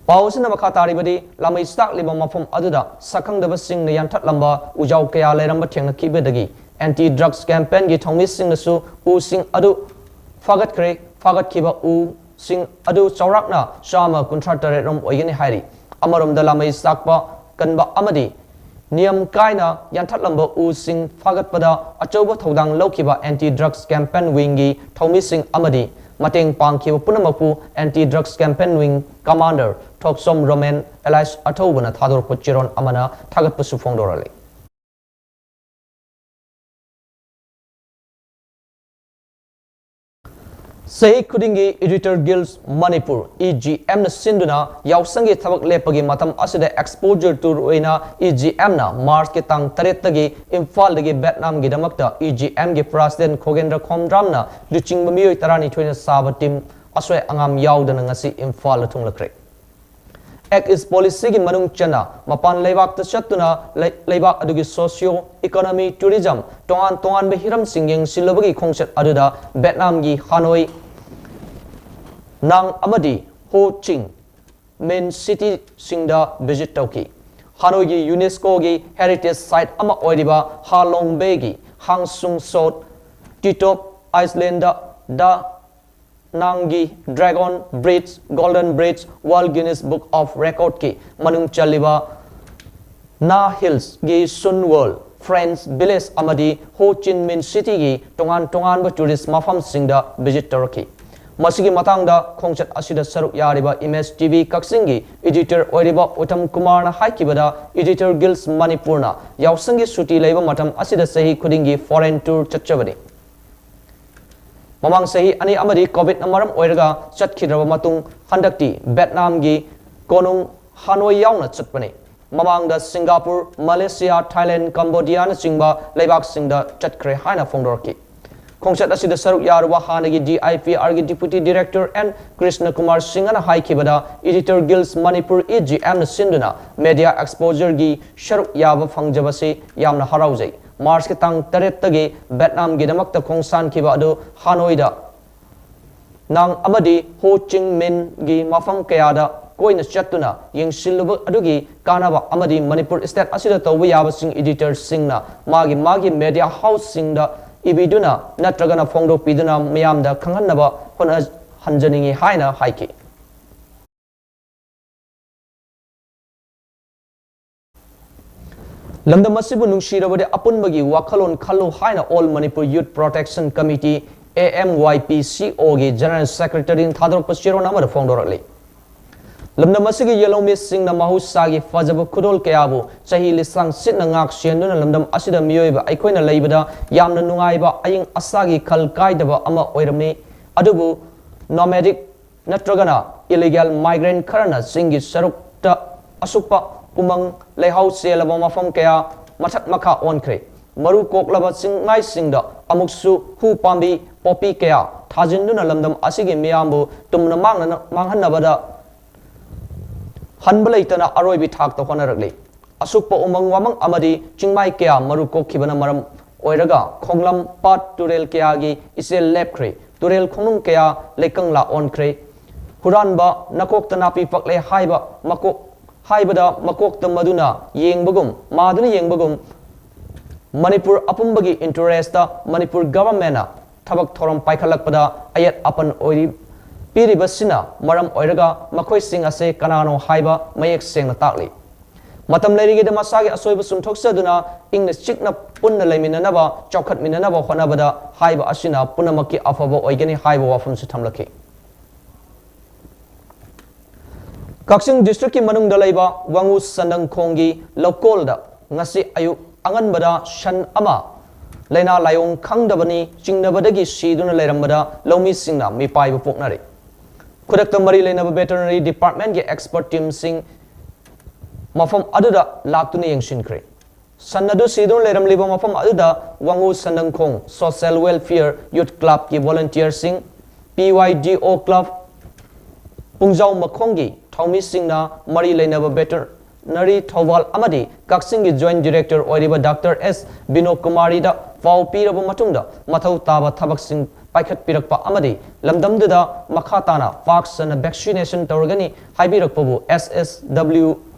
ꯄꯥꯎ ꯑꯁꯤꯅ ꯃꯈꯥ ꯇꯥꯔꯤꯕꯗꯤ, ꯂꯥꯃꯩ ꯆꯥꯛꯂꯤꯕ ꯃꯐꯝ ꯑꯗꯨꯗ ꯁꯛꯈꯪꯗꯕꯁꯤꯡꯅ ꯌꯥꯟꯊꯠꯂꯝꯕ ꯎꯖꯥꯎ ꯀꯌꯥ ꯂꯩꯔꯝꯕ ꯊꯦꯡꯅꯈꯤꯕꯗꯒꯤ ꯑꯦꯟꯇꯤ ꯗ꯭ꯔꯒꯁ ꯀꯦꯝꯄꯦꯟꯒꯤ ꯊꯧꯃꯤꯁꯤꯡꯅꯁꯨ ꯎꯁꯤꯡ ꯑꯗꯨ ꯐꯥꯒꯠꯈ꯭ꯔꯦ꯫ ꯐꯥꯒꯠꯈꯤꯕ ꯎꯁꯤꯡ ꯑꯗꯨ ꯆꯥꯎꯔꯥꯛꯅ ꯆꯥꯝꯃ ꯀꯨꯟꯊ꯭ꯔꯥ ꯇꯔꯦꯠ ꯔꯣꯝ ꯑꯣꯏꯒꯅꯤ ꯍꯥꯏꯔꯤ꯫ ꯑꯃꯔꯣꯝꯗ, ꯂꯥꯃꯩ ꯆꯥꯛꯄ ꯀꯟꯕ ꯑꯃꯗꯤ ꯅꯤꯌꯝ ꯀꯥꯏꯅ ꯌꯥꯟꯊꯠꯂꯝꯕ ꯎꯁꯤꯡ ꯐꯥꯒꯠꯄꯗ ꯑꯆꯧꯕ ꯊꯧꯗꯥꯡ ꯂꯧꯈꯤꯕ ꯑꯦꯟꯇꯤ ꯗ꯭ꯔꯒꯁ ꯀꯦꯝꯄꯦꯟ ꯋꯤꯡꯒꯤ ꯊꯧꯃꯤꯁꯤꯡ ꯑꯃꯗꯤ ꯃꯇꯦꯡ ꯄꯥꯡꯈꯤꯕ ꯄꯨꯝꯅꯃꯛꯄꯨ anti drugs campaign wing commander Thokchom Romen ꯑꯦꯂꯥꯏꯁ ꯑꯊꯧꯕꯅ ꯊꯥꯗꯣꯔꯛꯄ ꯆꯦꯔꯣꯜ ꯑꯃꯅ ꯊꯥꯒꯠꯄꯁꯨ ꯐꯣꯡꯗꯣꯔꯛꯂꯤ꯫ ꯆꯍꯤ ꯈꯨꯗꯤꯡꯒꯤ Editor Guilds Manipur, E G M ꯅ ꯁꯤꯟꯗꯨꯅ ꯌꯥꯎꯁꯪꯒꯤ ꯊꯕꯛ ꯂꯦꯞꯄꯒꯤ ꯃꯇꯝ ꯑꯁꯤꯗ exposure tour ꯑꯣꯏꯅ E G M ꯅ March ꯀꯤ ꯇꯥꯡ ꯇꯔꯦꯠꯇꯒꯤ ꯏꯝꯐꯥꯜꯗꯒꯤ ꯚꯦꯠꯅꯥꯝꯒꯤꯗꯃꯛꯇ E G M ꯒꯤ President ꯈꯣꯒꯦꯟꯗ꯭ꯔ ꯈꯣꯝꯗ꯭ꯔꯥꯝꯅ ꯂꯨꯆꯤꯡꯕ ꯃꯤꯑꯣꯏ ꯇꯔꯥꯅꯤꯊꯣꯏꯅ ꯁꯥꯕ team ꯑꯁꯣꯏ ꯑꯉꯥꯝ ꯌꯥꯎꯗꯅ ꯉꯁꯤ ꯏꯝꯐꯥꯜꯗ ꯊꯨꯡꯂꯈ꯭ꯔꯦ꯫ Act East Policy ꯒꯤ ꯃꯅꯨꯡ ꯆꯟꯅ ꯃꯄꯥꯟ ꯂꯩꯕꯥꯛꯇ ꯆꯠꯇꯨꯅ ꯂꯩ-, ꯂꯩꯕꯥꯛ ꯑꯗꯨꯒꯤ socio economy, tourism, ꯇꯣꯉꯥꯟ ꯇꯣꯉꯥꯟꯕ ꯍꯤꯔꯝꯁꯤꯡ ꯌꯦꯡꯁꯤꯜꯂꯨꯕꯒꯤ ꯈꯣꯡꯆꯠ ꯑꯗꯨꯗ ꯚꯦꯠꯅꯥꯝꯒꯤ ꯍꯥꯅꯣꯏ, ꯅꯥꯡ ꯑꯃꯗꯤ ꯍꯣ ꯆꯤꯡ Minh City ꯁꯤꯡꯗ visit ꯇꯧꯈꯤ꯫ ꯍꯥꯅꯣꯏꯒꯤ UNESCO ꯒꯤ heritage site ꯑꯃ ꯑꯣꯏꯔꯤꯕ ꯍꯥ ꯂꯣꯡ ꯕꯦꯒꯤ ꯍꯥꯡꯁꯨꯡ ꯁꯣꯠ ꯇꯤꯇꯣꯞ Island the ꯅꯥꯡꯒꯤ Dragon Bridge, Golden Bridge, World Guinness Book of Record ꯀꯤ ꯃꯅꯨꯡ ꯆꯜꯂꯤꯕ ꯅꯥ ꯍꯤꯜꯁ ꯒꯤ ꯁꯨꯟ ꯋꯔꯜ, French Village ꯑꯃꯗꯤ ꯍꯣ ꯆꯤꯟ ꯃꯤꯟ ꯁꯤꯇꯤꯒꯤ ꯇꯣꯉꯥꯟ ꯇꯣꯉꯥꯟꯕ tourist ꯃꯐꯝꯁꯤꯡꯗ visit ꯇꯧꯔꯛꯈꯤ꯫ ꯃꯁꯤꯒꯤ ꯃꯇꯥꯡꯗ ꯈꯣꯡꯆꯠ ꯑꯁꯤꯗ ꯁꯔꯨꯛ ꯌꯥꯔꯤꯕ Image T V ꯀꯛꯆꯤꯡꯒꯤ editor ꯑꯣꯏꯔꯤꯕ ꯎꯇꯝ ꯀꯨꯃꯥꯔꯅ ꯍꯥꯏꯈꯤꯕꯗ, Editor Guilds ꯃꯅꯤꯄꯨꯔꯅ ꯌꯥꯎꯁꯪꯒꯤ ꯁꯨꯇꯤ ꯂꯩꯕ ꯃꯇꯝ ꯑꯁꯤꯗ ꯆꯍꯤ ꯈꯨꯗꯤꯡꯒꯤ foreign tour ꯆꯠꯆꯕꯅꯤ꯫ ꯃꯃꯥꯡ ꯆꯍꯤ ꯑꯅꯤ ꯑꯃꯗꯤ COVID ꯅ ꯃꯔꯝ ꯑꯣꯏꯔꯒ ꯆꯠꯈꯤꯗ꯭ꯔꯕ ꯃꯇꯨꯡ, ꯍꯟꯗꯛꯇꯤ ꯚꯦꯠꯅꯥꯝꯒꯤ ꯀꯣꯅꯨꯡ ꯍꯥꯅꯣꯏ ꯌꯥꯎꯅ ꯆꯠꯄꯅꯤ꯫ ꯃꯃꯥꯡꯗ ꯁꯤꯡꯒꯥꯄꯨꯔ, ꯃꯂꯦꯁꯤꯌꯥ, ꯊꯥꯏꯂꯦꯟ, ꯀꯝꯕꯣꯗꯤꯌꯥꯅꯆꯤꯡꯕ ꯂꯩꯕꯥꯛꯁꯤꯡꯗ ꯆꯠꯈ꯭ꯔꯦ ꯍꯥꯏꯅ ꯐꯣꯡꯗꯣꯔꯛꯈꯤ꯫ ꯈꯣꯡꯆꯠ ꯑꯁꯤꯗ ꯁꯔꯨꯛ ꯌꯥꯔꯨꯕ ꯍꯥꯟꯅꯒꯤ D I P R ꯒꯤ Deputy Director N Krishna Kumar ꯁꯤꯡꯍꯅ ꯍꯥꯏꯈꯤꯕꯗ, Editor Guilds Manipur, E G M ꯅ ꯁꯤꯟꯗꯨꯅ media exposure ꯒꯤ ꯁꯔꯨꯛ ꯌꯥꯕ ꯐꯪꯖꯕꯁꯤ ꯌꯥꯝꯅ ꯍꯔꯥꯎꯖꯩ꯫ ꯃꯥꯔꯆꯀꯤ ꯇꯥꯡ ꯇꯔꯦꯠꯇꯒꯤ ꯚꯦꯠꯅꯥꯝꯒꯤꯗꯃꯛꯇ ꯈꯣꯡꯁꯥꯟꯈꯤꯕ ꯑꯗꯨ ꯍꯥꯅꯣꯏꯗ ꯅꯥꯡ ꯑꯃꯗꯤ ꯍꯣ ꯆꯤꯡ ꯃꯤꯟꯒꯤ ꯃꯐꯝ ꯀꯌꯥꯗ ꯀꯣꯏꯅ ꯆꯠꯇꯨꯅ ꯌꯦꯡꯁꯤꯜꯂꯨꯕ ꯑꯗꯨꯒꯤ ꯀꯥꯟꯅꯕ ꯑꯃꯗꯤ ꯃꯅꯤꯄꯨꯔ state ꯑꯁꯤꯗ ꯇꯧꯕ ꯌꯥꯕꯁꯤꯡ editor ꯁꯤꯡꯅ ꯃꯥꯒꯤ ꯃꯥꯒꯤ media house ꯁꯤꯡꯗ ꯏꯕꯤꯗꯨꯅ ꯅꯠꯇ꯭ꯔꯒꯅ ꯐꯣꯡꯗꯣꯛꯄꯤꯗꯨꯅ ꯃꯤꯌꯥꯝꯗ ꯈꯪꯍꯟꯅꯕ ꯍꯣꯠꯅꯍꯟꯖꯅꯤꯡꯏ ꯍꯥꯏꯅ ꯍꯥꯏꯈꯤ꯫ ꯂꯝꯗꯝ ꯑꯁꯤꯕꯨ ꯅꯨꯡꯁꯤꯔꯕꯗꯤ ꯑꯄꯨꯟꯕꯒꯤ ꯋꯥꯈꯜꯂꯣꯟ ꯈꯜꯂꯨ ꯍꯥꯏꯅ All Manipur Youth Protection Committee, A M Y P C O ꯒꯤ General Secretary ꯅ ꯊꯥꯗꯣꯔꯛꯄ ꯆꯦꯔꯣꯜ ꯑꯃꯗ ꯐꯣꯡꯗꯣꯔꯛꯂꯤ꯫ ꯂꯝꯗꯝ ꯑꯁꯤꯒꯤ ꯌꯦꯜꯍꯧꯃꯤꯁꯤꯡꯅ ꯃꯍꯧꯁꯥꯒꯤ ꯐꯖꯕ ꯈꯨꯗꯣꯜ ꯀꯌꯥꯕꯨ ꯆꯍꯤ ꯂꯤꯁꯥꯡ ꯁꯤꯠꯅ ꯉꯥꯛ ꯁꯦꯟꯗꯨꯅ ꯂꯝꯗꯝ ꯑꯁꯤꯗ ꯃꯤꯑꯣꯏꯕ ꯑꯩꯈꯣꯏꯅ ꯂꯩꯕꯗ ꯌꯥꯝꯅ ꯅꯨꯡꯉꯥꯏꯕ, ꯑꯏꯪ ꯑꯁꯥꯒꯤ ꯈꯜ ꯀꯥꯏꯗꯕ ꯑꯃ ꯑꯣꯏꯔꯝꯃꯤ꯫ ꯑꯗꯨꯕꯨ nomadic ꯅꯠꯇ꯭ꯔꯒꯅ illegal migrant ꯈꯔꯅ ꯆꯤꯡꯒꯤ ꯁꯔꯨꯛꯇ ꯑꯁꯨꯛꯄ ꯎꯃꯪ ꯂꯩꯍꯥꯎ ꯆꯦꯜꯂꯕ ꯃꯐꯝ ꯀꯌꯥ ꯃꯊꯛ ꯃꯈꯥ ꯑꯣꯟꯈ꯭ꯔꯦ꯫ ꯃꯔꯨ ꯀꯣꯛꯂꯕ ꯆꯤꯡꯃꯥꯏꯁꯤꯡꯗ ꯑꯃꯨꯛꯁꯨ ꯍꯨ ꯄꯥꯝꯕꯤ ꯄꯣꯄꯤ ꯀꯌꯥ ꯊꯥꯖꯤꯟꯗꯨꯅ ꯂꯝꯗꯝ ꯑꯁꯤꯒꯤ ꯃꯤꯌꯥꯝꯕꯨ ꯇꯨꯝꯅ ꯃꯥꯡꯅꯅ-, ꯃꯥꯡꯍꯟꯅꯕꯗ ꯍꯟꯕ ꯂꯩꯇꯅ ꯑꯔꯣꯏꯕꯤ ꯊꯥꯛꯇ ꯍꯣꯠꯅꯔꯛꯂꯤ꯫ ꯑꯁꯨꯛꯄ ꯎꯃꯪ ꯋꯥꯃꯪ ꯑꯃꯗꯤ ꯆꯤꯡꯃꯥꯏ ꯀꯌꯥ ꯃꯔꯨ ꯀꯣꯛꯈꯤꯕꯅ ꯃꯔꯝ ꯑꯣꯏꯔꯒ ꯈꯣꯡꯂꯝ, ꯄꯥꯠ, ꯇꯨꯔꯦꯜ ꯀꯌꯥꯒꯤ ꯏꯆꯦꯜ ꯂꯦꯞꯈ꯭ꯔꯦ꯫ ꯇꯨꯔꯦꯜ ꯈꯣꯡꯅꯨꯡ ꯀꯌꯥ ꯂꯩꯀꯪꯂꯥ ꯑꯣꯟꯈ꯭ꯔꯦ꯫ ꯍꯨꯔꯥꯟꯕ ꯅꯀꯣꯛꯇ ꯅꯥꯄꯤ ꯄꯛꯂꯦ ꯍꯥꯏꯕ ꯃꯀꯣꯛ, ꯍꯥꯏꯕꯗ ꯃꯀꯣꯛꯇ ꯃꯗꯨꯅ ꯌꯦꯡꯕꯒꯨꯝ, ꯃꯥꯗꯨꯅ ꯌꯦꯡꯕꯒꯨꯝ, ꯃꯅꯤꯄꯨꯔ ꯑꯄꯨꯝꯕꯒꯤ interest ꯇ ꯃꯅꯤꯄꯨꯔ government ꯅ ꯊꯕꯛ ꯊꯧꯔꯝ ꯄꯥꯏꯈꯠꯂꯛꯄꯗ ꯑꯌꯦꯠ ꯑꯄꯟ ꯑꯣꯏꯔꯤ, ꯄꯤꯔꯤꯕꯁꯤꯅ ꯃꯔꯝ ꯑꯣꯏꯔꯒ ꯃꯈꯣꯏꯁꯤꯡ ꯑꯁꯦ ꯀꯅꯥꯅꯣ ꯍꯥꯏꯕ ꯃꯌꯦꯛ ꯁꯦꯡꯅ ꯇꯥꯛꯂꯤ꯫ ꯃꯇꯝ ꯂꯩꯔꯤꯉꯩꯗ ꯃꯁꯥꯒꯤ ꯑꯁꯣꯏꯕ ꯆꯨꯝꯊꯣꯛꯆꯗꯨꯅ ꯏꯪꯅ ꯆꯤꯛꯅ ꯄꯨꯟꯅ ꯂꯩꯃꯤꯟꯅꯅꯕ, ꯆꯥꯎꯈꯠꯃꯤꯟꯅꯅꯕ ꯍꯣꯠꯅꯕꯗ ꯍꯥꯏꯕ ꯑꯁꯤꯅ ꯄꯨꯝꯅꯃꯛꯀꯤ ꯑꯐꯕ ꯑꯣꯏꯒꯅꯤ ꯍꯥꯏꯕ ꯋꯥꯐꯝꯁꯨ ꯊꯝꯂꯛꯈꯤ꯫ ꯀꯛꯆꯤꯡ district ꯀꯤ ꯃꯅꯨꯡꯗ ꯂꯩꯕ ꯋꯥꯉꯨ ꯁꯟꯗꯪꯈꯣꯡꯒꯤ ꯂꯧꯀꯣꯜꯗ ꯉꯁꯤ ꯑꯌꯨꯛ ꯑꯉꯟꯕꯗ ꯁꯟ ꯑꯃ ꯂꯥꯏꯅꯥ ꯂꯥꯏꯑꯣꯡ ꯈꯪꯗꯕꯅꯤ ꯆꯤꯡꯅꯕꯗꯒꯤ ꯁꯤꯗꯨꯅ ꯂꯩꯔꯝꯕꯗ ꯂꯧꯃꯤꯁꯤꯡꯅ ꯃꯤꯄꯥꯏꯕ ꯄꯣꯛꯅꯔꯤ꯫ ꯈꯨꯗꯛꯇ ꯃꯔꯤ ꯂꯩꯅꯕ veterinary department ꯀꯤ expert team ꯁꯤꯡ ꯃꯐꯝ ꯑꯗꯨꯗ ꯂꯥꯛꯇꯨꯅ ꯌꯦꯡꯁꯤꯟꯈ꯭ꯔꯦ꯫ ꯁꯟ ꯑꯗꯨ ꯁꯤꯗꯨꯅ ꯂꯩꯔꯝꯂꯤꯕ ꯃꯐꯝ ꯑꯗꯨꯗ ꯋꯥꯉꯨ ꯁꯟꯗꯪꯈꯣꯡ Social Welfare Youth Club ꯀꯤ volunteer ꯁꯤꯡ, P Y D O club, ꯄꯨꯡꯖꯥꯎ ꯃꯈꯣꯡꯒꯤ ꯊꯧꯃꯤꯁꯤꯡꯅ ꯃꯔꯤ ꯂꯩꯅꯕ veterinary ꯊꯧꯕꯥꯜ ꯑꯃꯗꯤ ꯀꯛꯆꯤꯡꯒꯤ joint director ꯑꯣꯏꯔꯤꯕ ꯗꯥꯛꯇꯔ ꯑꯦꯁ ꯕꯤꯅꯣ ꯀꯨꯃꯥꯔꯤꯗ ꯄꯥꯎ ꯄꯤꯔꯕ ꯃꯇꯨꯡꯗ ꯃꯊꯧ ꯇꯥꯕ ꯊꯕꯛꯁꯤꯡ ꯄꯥꯏꯈꯠꯄꯤꯔꯛꯄ ꯑꯃꯗꯤ ꯂꯝꯗꯝꯗꯨꯗ ꯃꯈꯥ ꯇꯥꯅ ꯄꯥꯛ ꯁꯟꯅ vaccination ꯇꯧꯔꯒꯅꯤ ꯍꯥꯏꯕꯤꯔꯛꯄꯕꯨ S S W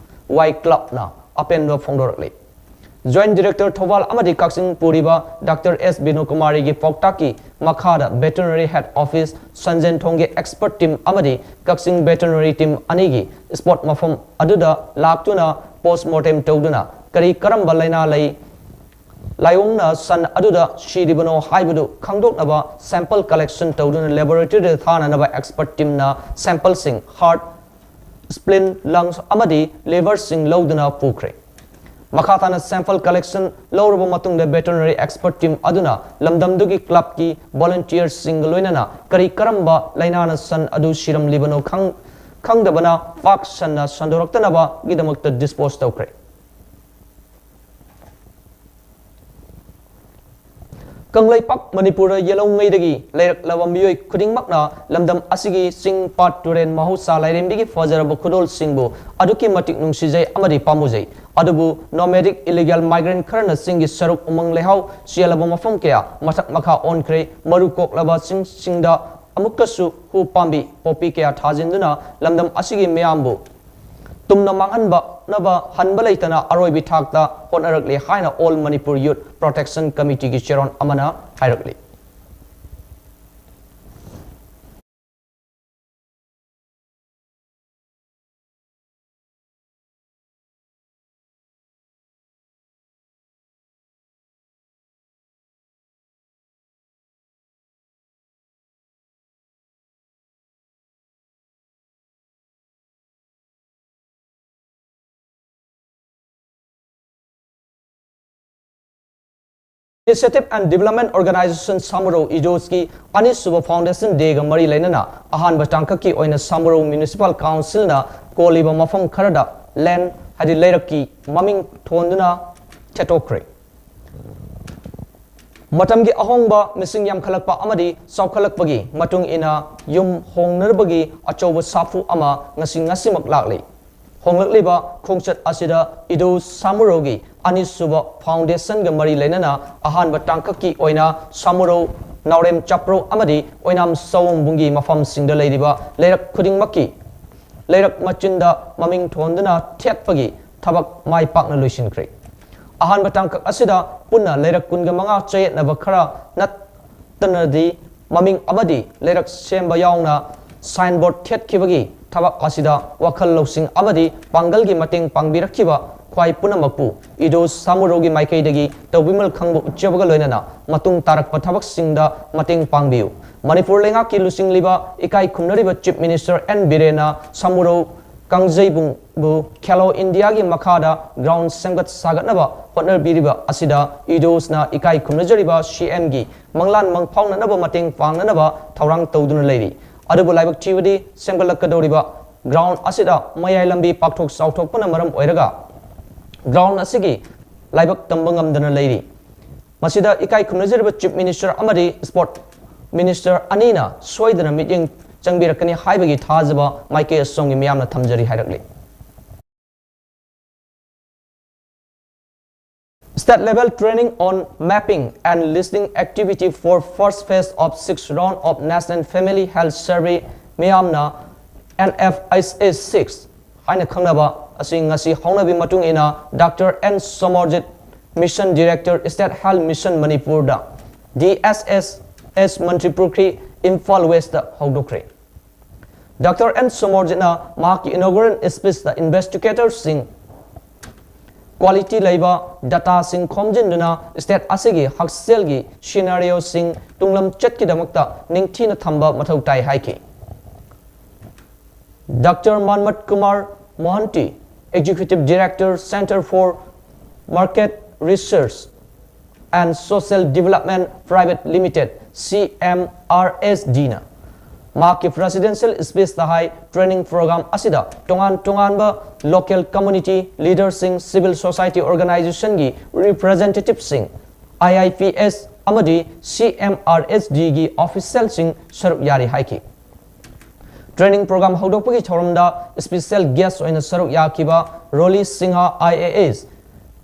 Y club ꯅ ꯑꯄꯦꯟꯕ ꯐꯣꯡꯗꯣꯔꯛꯂꯤ꯫ Joint director ꯊꯧꯕꯥꯜ ꯑꯃꯗꯤ ꯀꯛꯆꯤꯡ ꯄꯨꯔꯤꯕ ꯗꯥꯛꯇꯔ ꯑꯦꯁ ꯕꯤꯅꯣ ꯀꯨꯃꯥꯔꯤꯒꯤ ꯄꯥꯎꯇꯥꯛꯀꯤ ꯃꯈꯥꯗ veterinary head office ꯁꯟꯖꯦꯟꯊꯣꯡꯒꯤ expert team ꯑꯃꯗꯤ ꯀꯛꯆꯤꯡ veterinary team ꯑꯅꯤꯒꯤ spot ꯃꯐꯝ ꯑꯗꯨꯗ ꯂꯥꯛꯇꯨꯅ post mortem ꯇꯧꯗꯨꯅ ꯀꯔꯤ ꯀꯔꯝꯕ ꯂꯥꯏꯅꯥ ꯂꯩ, ꯂꯥꯏꯑꯣꯡꯅ ꯁꯟ ꯑꯗꯨꯗ ꯁꯤꯔꯤꯕꯅꯣ ꯍꯥꯏꯕꯗꯨ ꯈꯪꯗꯣꯛꯅꯕ sample collection ꯇꯧꯗꯨꯅ laboratory ꯗ ꯊꯥꯅꯅꯕ expert team ꯅ sample ꯁꯤꯡ heart, spleen, lungs ꯑꯃꯗꯤ liver ꯁꯤꯡ ꯂꯧꯗꯨꯅ ꯄꯨꯈ꯭ꯔꯦ꯫ ꯃꯈꯥ ꯇꯥꯅ sample collection ꯂꯧꯔꯕ ꯃꯇꯨꯡꯗ veterinary expert team ꯑꯗꯨꯅ ꯂꯝꯗꯝꯗꯨꯒꯤ clubꯀꯤ volunteersꯁꯤꯡꯒ ꯂꯣꯏꯅꯅ ꯀꯔꯤ ꯀꯔꯝꯕ ꯂꯥꯏꯅꯥꯅ ꯁꯟ ꯑꯗꯨ ꯁꯤꯔꯝꯂꯤꯕꯅꯣ ꯈꯪ-, ꯈꯪꯗꯕꯅ ꯄꯥꯛ ꯁꯟꯅ ꯁꯟꯗꯣꯔꯛꯇꯅꯕꯒꯤꯗꯃꯛꯇ disposeꯇꯧꯈ꯭ꯔꯦ꯫ ꯀꯪꯂꯩꯄꯥꯛ ꯃꯅꯤꯄꯨꯔꯗ ꯌꯦꯜꯍꯧꯉꯩꯗꯒꯤ ꯂꯩꯔꯛꯂꯕ ꯃꯤꯑꯣꯏ ꯈꯨꯗꯤꯡꯃꯛꯅ ꯂꯝꯗꯝ ꯑꯁꯤꯒꯤ ꯆꯤꯡ, ꯄꯥꯠ, ꯇꯨꯔꯦꯟ, ꯃꯍꯧꯁꯥ ꯂꯥꯏꯔꯦꯝꯕꯤꯒꯤ ꯐꯖꯔꯕ ꯈꯨꯗꯣꯜꯁꯤꯡꯕꯨ ꯑꯗꯨꯛꯀꯤ ꯃꯇꯤꯛ ꯅꯨꯡꯁꯤꯖꯩ ꯑꯃꯗꯤ ꯄꯥꯝꯃꯨꯖꯩ꯫ ꯑꯗꯨꯕꯨ nomadic illegal migrant ꯈꯔꯅ ꯆꯤꯡꯒꯤ ꯁꯔꯨꯛ, ꯎꯃꯪ ꯂꯩꯍꯥꯎ ꯆꯦꯜꯂꯕ ꯃꯐꯝ ꯀꯌꯥ ꯃꯊꯛ ꯃꯈꯥ ꯑꯣꯟꯈ꯭ꯔꯦ꯫ ꯃꯔꯨ ꯀꯣꯛꯂꯕ ꯆꯤꯡꯁꯤꯡꯗ ꯑꯃꯨꯛꯀꯁꯨ ꯎ ꯄꯥꯝꯕꯤ, ꯄꯣꯄꯤ ꯀꯌꯥ ꯊꯥꯖꯤꯟꯗꯨꯅ ꯂꯝꯗꯝ ꯑꯁꯤꯒꯤ ꯃꯤꯌꯥꯝꯕꯨ ꯇꯨꯝꯅ ꯃꯥꯡꯍꯟꯕꯅꯕ ꯍꯟꯕ ꯂꯩꯇꯅ ꯑꯔꯣꯏꯕꯤ ꯊꯥꯛꯇ ꯍꯣꯠꯅꯔꯛꯂꯤ ꯍꯥꯏꯅ All Manipur Youth Protection Committeeꯒꯤ chairman ꯑꯃꯅ ꯍꯥꯏꯔꯛꯂꯤ꯫ Initiative and Development Organization ꯁꯥꯃꯨꯔꯧ ꯏꯗꯣꯁꯀꯤ ꯑꯅꯤꯁꯨꯕ Foundation Dayꯒ ꯃꯔꯤ ꯂꯩꯅꯅ ꯑꯍꯥꯟꯕ ꯇꯥꯡꯀꯛꯀꯤ ꯑꯣꯏꯅ ꯁꯥꯃꯨꯔꯧ Municipal Councilꯅ ꯀꯣꯜꯂꯤꯕ ꯃꯐꯝ ꯈꯔꯗ land, ꯍꯥꯏꯗꯤ ꯂꯩꯔꯛꯀꯤ ꯃꯃꯤꯡ ꯊꯣꯟꯗꯨꯅ ꯊꯦꯠꯇꯣꯛꯈ꯭ꯔꯦ꯫ ꯃꯇꯝꯒꯤ ꯑꯍꯣꯡꯕ, ꯃꯤꯁꯤꯡ ꯌꯥꯝꯈꯠꯂꯛꯄ ꯑꯃꯗꯤ ꯆꯥꯎꯈꯠꯂꯛꯄꯒꯤ ꯃꯇꯨꯡ ꯏꯟꯅ ꯌꯨꯝ ꯍꯣꯡꯅꯔꯕꯒꯤ ꯑꯆꯧꯕ ꯁꯥꯐꯨ ꯑꯃ ꯉꯁꯤ, ꯉꯁꯤꯃꯛ ꯂꯥꯛꯂꯤ꯫ ꯍꯣꯡꯂꯛꯂꯤꯕ ꯈꯣꯡꯆꯠ ꯑꯁꯤꯗ ꯏꯗꯣ ꯁꯥꯃꯨꯔꯧꯒꯤ ꯑꯅꯤꯁꯨꯕ Foundationꯒ ꯃꯔꯤ ꯂꯩꯅꯅ ꯑꯍꯥꯟꯕ ꯇꯥꯡꯀꯛꯀꯤ ꯑꯣꯏꯅ ꯁꯥꯃꯨꯔꯧ, ꯅꯥꯎꯔꯦꯝ ꯆꯥꯄ꯭ꯔꯧ ꯑꯃꯗꯤ ꯑꯣꯏꯅꯥꯝ ꯁꯑꯣꯝꯕꯨꯡꯒꯤ ꯃꯐꯝꯁꯤꯡꯗ ꯂꯩꯔꯤꯕ ꯂꯩꯔꯛ ꯈꯨꯗꯤꯡꯃꯛꯀꯤ ꯂꯩꯔꯛ ꯃꯆꯤꯟꯗ ꯃꯃꯤꯡ ꯊꯣꯟꯗꯨꯅ ꯊꯦꯠꯄꯒꯤ ꯊꯕꯛ ꯃꯥꯏ ꯄꯥꯛꯅ ꯂꯣꯏꯁꯤꯟꯈ꯭ꯔꯦ꯫ ꯑꯍꯥꯟꯕ ꯇꯥꯡꯀꯛ ꯑꯁꯤꯗ ꯄꯨꯟꯅ ꯂꯩꯔꯛ ꯀꯨꯟꯒ ꯃꯉꯥ ꯆꯌꯦꯠꯅꯕ ꯈꯔ ꯅꯠꯇꯅꯗꯤ ꯃꯃꯤꯡ ꯑꯃꯗꯤ ꯂꯩꯔꯛ ꯁꯦꯝꯕ ꯌꯥꯎꯅ signboard ꯊꯦꯠꯈꯤꯕꯒꯤ ꯊꯕꯛ ꯑꯁꯤꯗ ꯋꯥꯈꯜ ꯂꯧꯁꯤꯡ ꯑꯃꯗꯤ ꯄꯥꯡꯒꯜꯒꯤ ꯃꯇꯦꯡ ꯄꯥꯡꯕꯤꯔꯛꯈꯤꯕ ꯈ꯭ꯋꯥꯏ ꯄꯨꯝꯅꯃꯛꯄꯨ ꯏꯗꯣ ꯁꯥꯃꯨꯔꯧꯒꯤ ꯃꯥꯏꯀꯩꯗꯒꯤ ꯇꯧꯕꯤꯃꯜ ꯈꯪꯕ ꯎꯠꯆꯕꯒ ꯂꯣꯏꯅꯅ ꯃꯇꯨꯡ ꯇꯥꯔꯛꯄ ꯊꯕꯛꯁꯤꯡꯗ ꯃꯇꯦꯡ ꯄꯥꯡꯕꯤꯌꯨ꯫ ꯃꯅꯤꯄꯨꯔ ꯂꯩꯉꯥꯛꯀꯤ ꯂꯨꯆꯤꯡꯂꯤꯕ ꯏꯀꯥꯏ ꯈꯨꯝꯅꯔꯤꯕ Chief Minister ꯑꯦꯟ ꯕꯤꯔꯦꯟꯅ ꯁꯥꯃꯨꯔꯧ ꯀꯥꯡꯖꯩꯕꯨꯡꯕꯨ ꯈꯦꯂꯣ ꯏꯟꯗꯤꯌꯥꯒꯤ ꯃꯈꯥꯗ ꯒ꯭ꯔꯥꯎꯟ ꯁꯦꯝꯒꯠ ꯁꯥꯒꯠꯅꯕ ꯍꯣꯠꯅꯕꯤꯔꯤꯕ ꯑꯁꯤꯗ ꯏꯗꯣꯁꯅ ꯏꯀꯥꯏ ꯈꯨꯝꯅꯖꯔꯤꯕ ꯁꯤ ꯑꯦꯝꯒꯤ ꯃꯪꯂꯥꯟ ꯃꯪꯐꯥꯎꯅꯅꯕ ꯃꯇꯦꯡ ꯄꯥꯡꯅꯅꯕ ꯊꯧꯔꯥꯡ ꯇꯧꯗꯨꯅ ꯂꯩꯔꯤ꯫ ꯑꯗꯨꯕꯨ ꯂꯥꯏꯕꯛ ꯊꯤꯕꯗꯤ ꯁꯦꯝꯒꯠꯂꯛꯀꯗꯧꯔꯤꯕ ꯒ꯭ꯔꯥꯎꯟ ꯑꯁꯤꯗ ꯃꯌꯥꯏ ꯂꯝꯕꯤ ꯄꯥꯛꯊꯣꯛ ꯆꯥꯎꯊꯣꯛꯄꯅ ꯃꯔꯝ ꯑꯣꯏꯔꯒ ꯒ꯭ꯔꯥꯎꯟ ꯑꯁꯤꯒꯤ ꯂꯥꯏꯕꯛ ꯇꯝꯕ ꯉꯝꯗꯅ ꯂꯩꯔꯤ꯫ ꯃꯁꯤꯗ ꯏꯀꯥꯏ ꯈꯨꯝꯅꯖꯔꯤꯕ ꯆꯤꯐ ꯃꯤꯅꯤꯁꯇꯔ ꯑꯃꯗꯤ ꯁ꯭ꯄꯣꯔꯠ ꯃꯤꯅꯤꯁꯇꯔ ꯑꯅꯤꯅ ꯁꯣꯏꯗꯅ ꯃꯤꯠꯌꯦꯡ ꯆꯪꯕꯤꯔꯛꯀꯅꯤ ꯍꯥꯏꯕꯒꯤ ꯊꯥꯖꯕ ꯃꯥꯏꯀꯩ ꯑꯁꯣꯝꯒꯤ ꯃꯤꯌꯥꯝꯅ ꯊꯝꯖꯔꯤ ꯍꯥꯏꯔꯛꯂꯤ꯫ State level training on mapping and listening activity for first phase of sixth round of National Family Health Survey ꯃꯤꯌꯥꯝꯅ N F H S six ꯍꯥꯏꯅ ꯈꯪꯅꯕ ꯑꯁꯤ ꯉꯁꯤ ꯍꯧꯅꯕꯤ ꯃꯇꯨꯡ ꯏꯟꯅ doctor N Somorjit mission director state health mission ꯃꯅꯤꯄꯨꯔꯗ D S S S Mantripukhri Imphal west ꯍꯧꯗꯣꯛꯈ꯭ꯔꯦ꯫ ꯗꯥꯛꯇꯔ ꯑꯦꯟ ꯁꯣꯃꯣꯔꯖꯤꯠꯅ ꯃꯍꯥꯛꯀꯤ ꯏꯅꯣꯒꯨꯔꯦꯜ ꯁ꯭ꯄꯤꯆꯇ ꯏꯟꯚꯦꯁꯇꯤꯒꯦꯇꯔꯁꯤꯡ ꯀ꯭ꯋꯥꯂꯤꯇꯤ ꯂꯩꯕ ꯗꯇꯥꯁꯤꯡ ꯈꯣꯝꯖꯤꯟꯗꯨꯅ ꯁ꯭ꯇꯦꯠ ꯑꯁꯤꯒꯤ ꯍꯛꯁꯦꯜꯒꯤ ꯁꯤꯅꯥꯔꯤꯑꯣꯁꯤꯡ ꯇꯨꯡꯂꯝꯆꯠꯀꯤꯗꯃꯛꯇ ꯅꯤꯡꯊꯤꯅ ꯊꯝꯕ ꯃꯊꯧ ꯇꯥꯏ ꯍꯥꯏꯈꯤ꯫ Doctor Manmath Kumar Mohanty, Executive Director, Centre for Market Research and Social Development Private Limited, C M R S D ꯅ ꯃꯍꯥꯛꯀꯤ ꯄ꯭ꯔꯦꯁꯤꯗꯦꯟꯁꯤꯌꯦꯜ ꯁ꯭ꯄꯤꯆꯇ ꯍꯥꯏ, ꯇ꯭ꯔꯦꯅꯤꯡ ꯄ꯭ꯔꯣꯒ꯭ꯔꯥꯝ ꯑꯁꯤꯗ ꯇꯣꯉꯥꯟ ꯇꯣꯉꯥꯟꯕ ꯂꯣꯀꯦꯜ ꯀꯝꯃ꯭ꯌꯨꯅꯤꯇꯤ ꯂꯤꯗꯔꯁꯤꯡ, ꯁꯤꯚꯤꯜ ꯁꯣꯁꯥꯏꯇꯤ ꯑꯣꯔꯒꯅꯥꯏꯖꯦꯁꯟꯒꯤ ꯔꯤꯄ꯭ꯔꯦꯖꯦꯟꯇꯦꯇꯤꯚꯁꯤꯡ, ꯑꯥꯏ ꯑꯥꯏ ꯄꯤ ꯑꯦꯁ ꯑꯃꯗꯤ ꯁꯤ ꯑꯦꯝ ꯑꯥꯔ ꯑꯦꯁ ꯗꯤꯒꯤ ꯑꯣꯐꯤꯁꯤꯌꯦꯜꯁꯤꯡ ꯁꯔꯨꯛ ꯌꯥꯔꯤ ꯍꯥꯏꯈꯤ꯫ ꯇ꯭ꯔꯦꯅꯤꯡ ꯄ꯭ꯔꯣꯒ꯭ꯔꯥꯝ ꯍꯧꯗꯣꯛꯄꯒꯤ ꯊꯧꯔꯝꯗ ꯁ꯭ꯄꯤꯁꯤꯌꯦꯜ ꯒꯦꯁ ꯑꯣꯏꯅ ꯁꯔꯨꯛ ꯌꯥꯈꯤꯕ Roli Singh, I A S,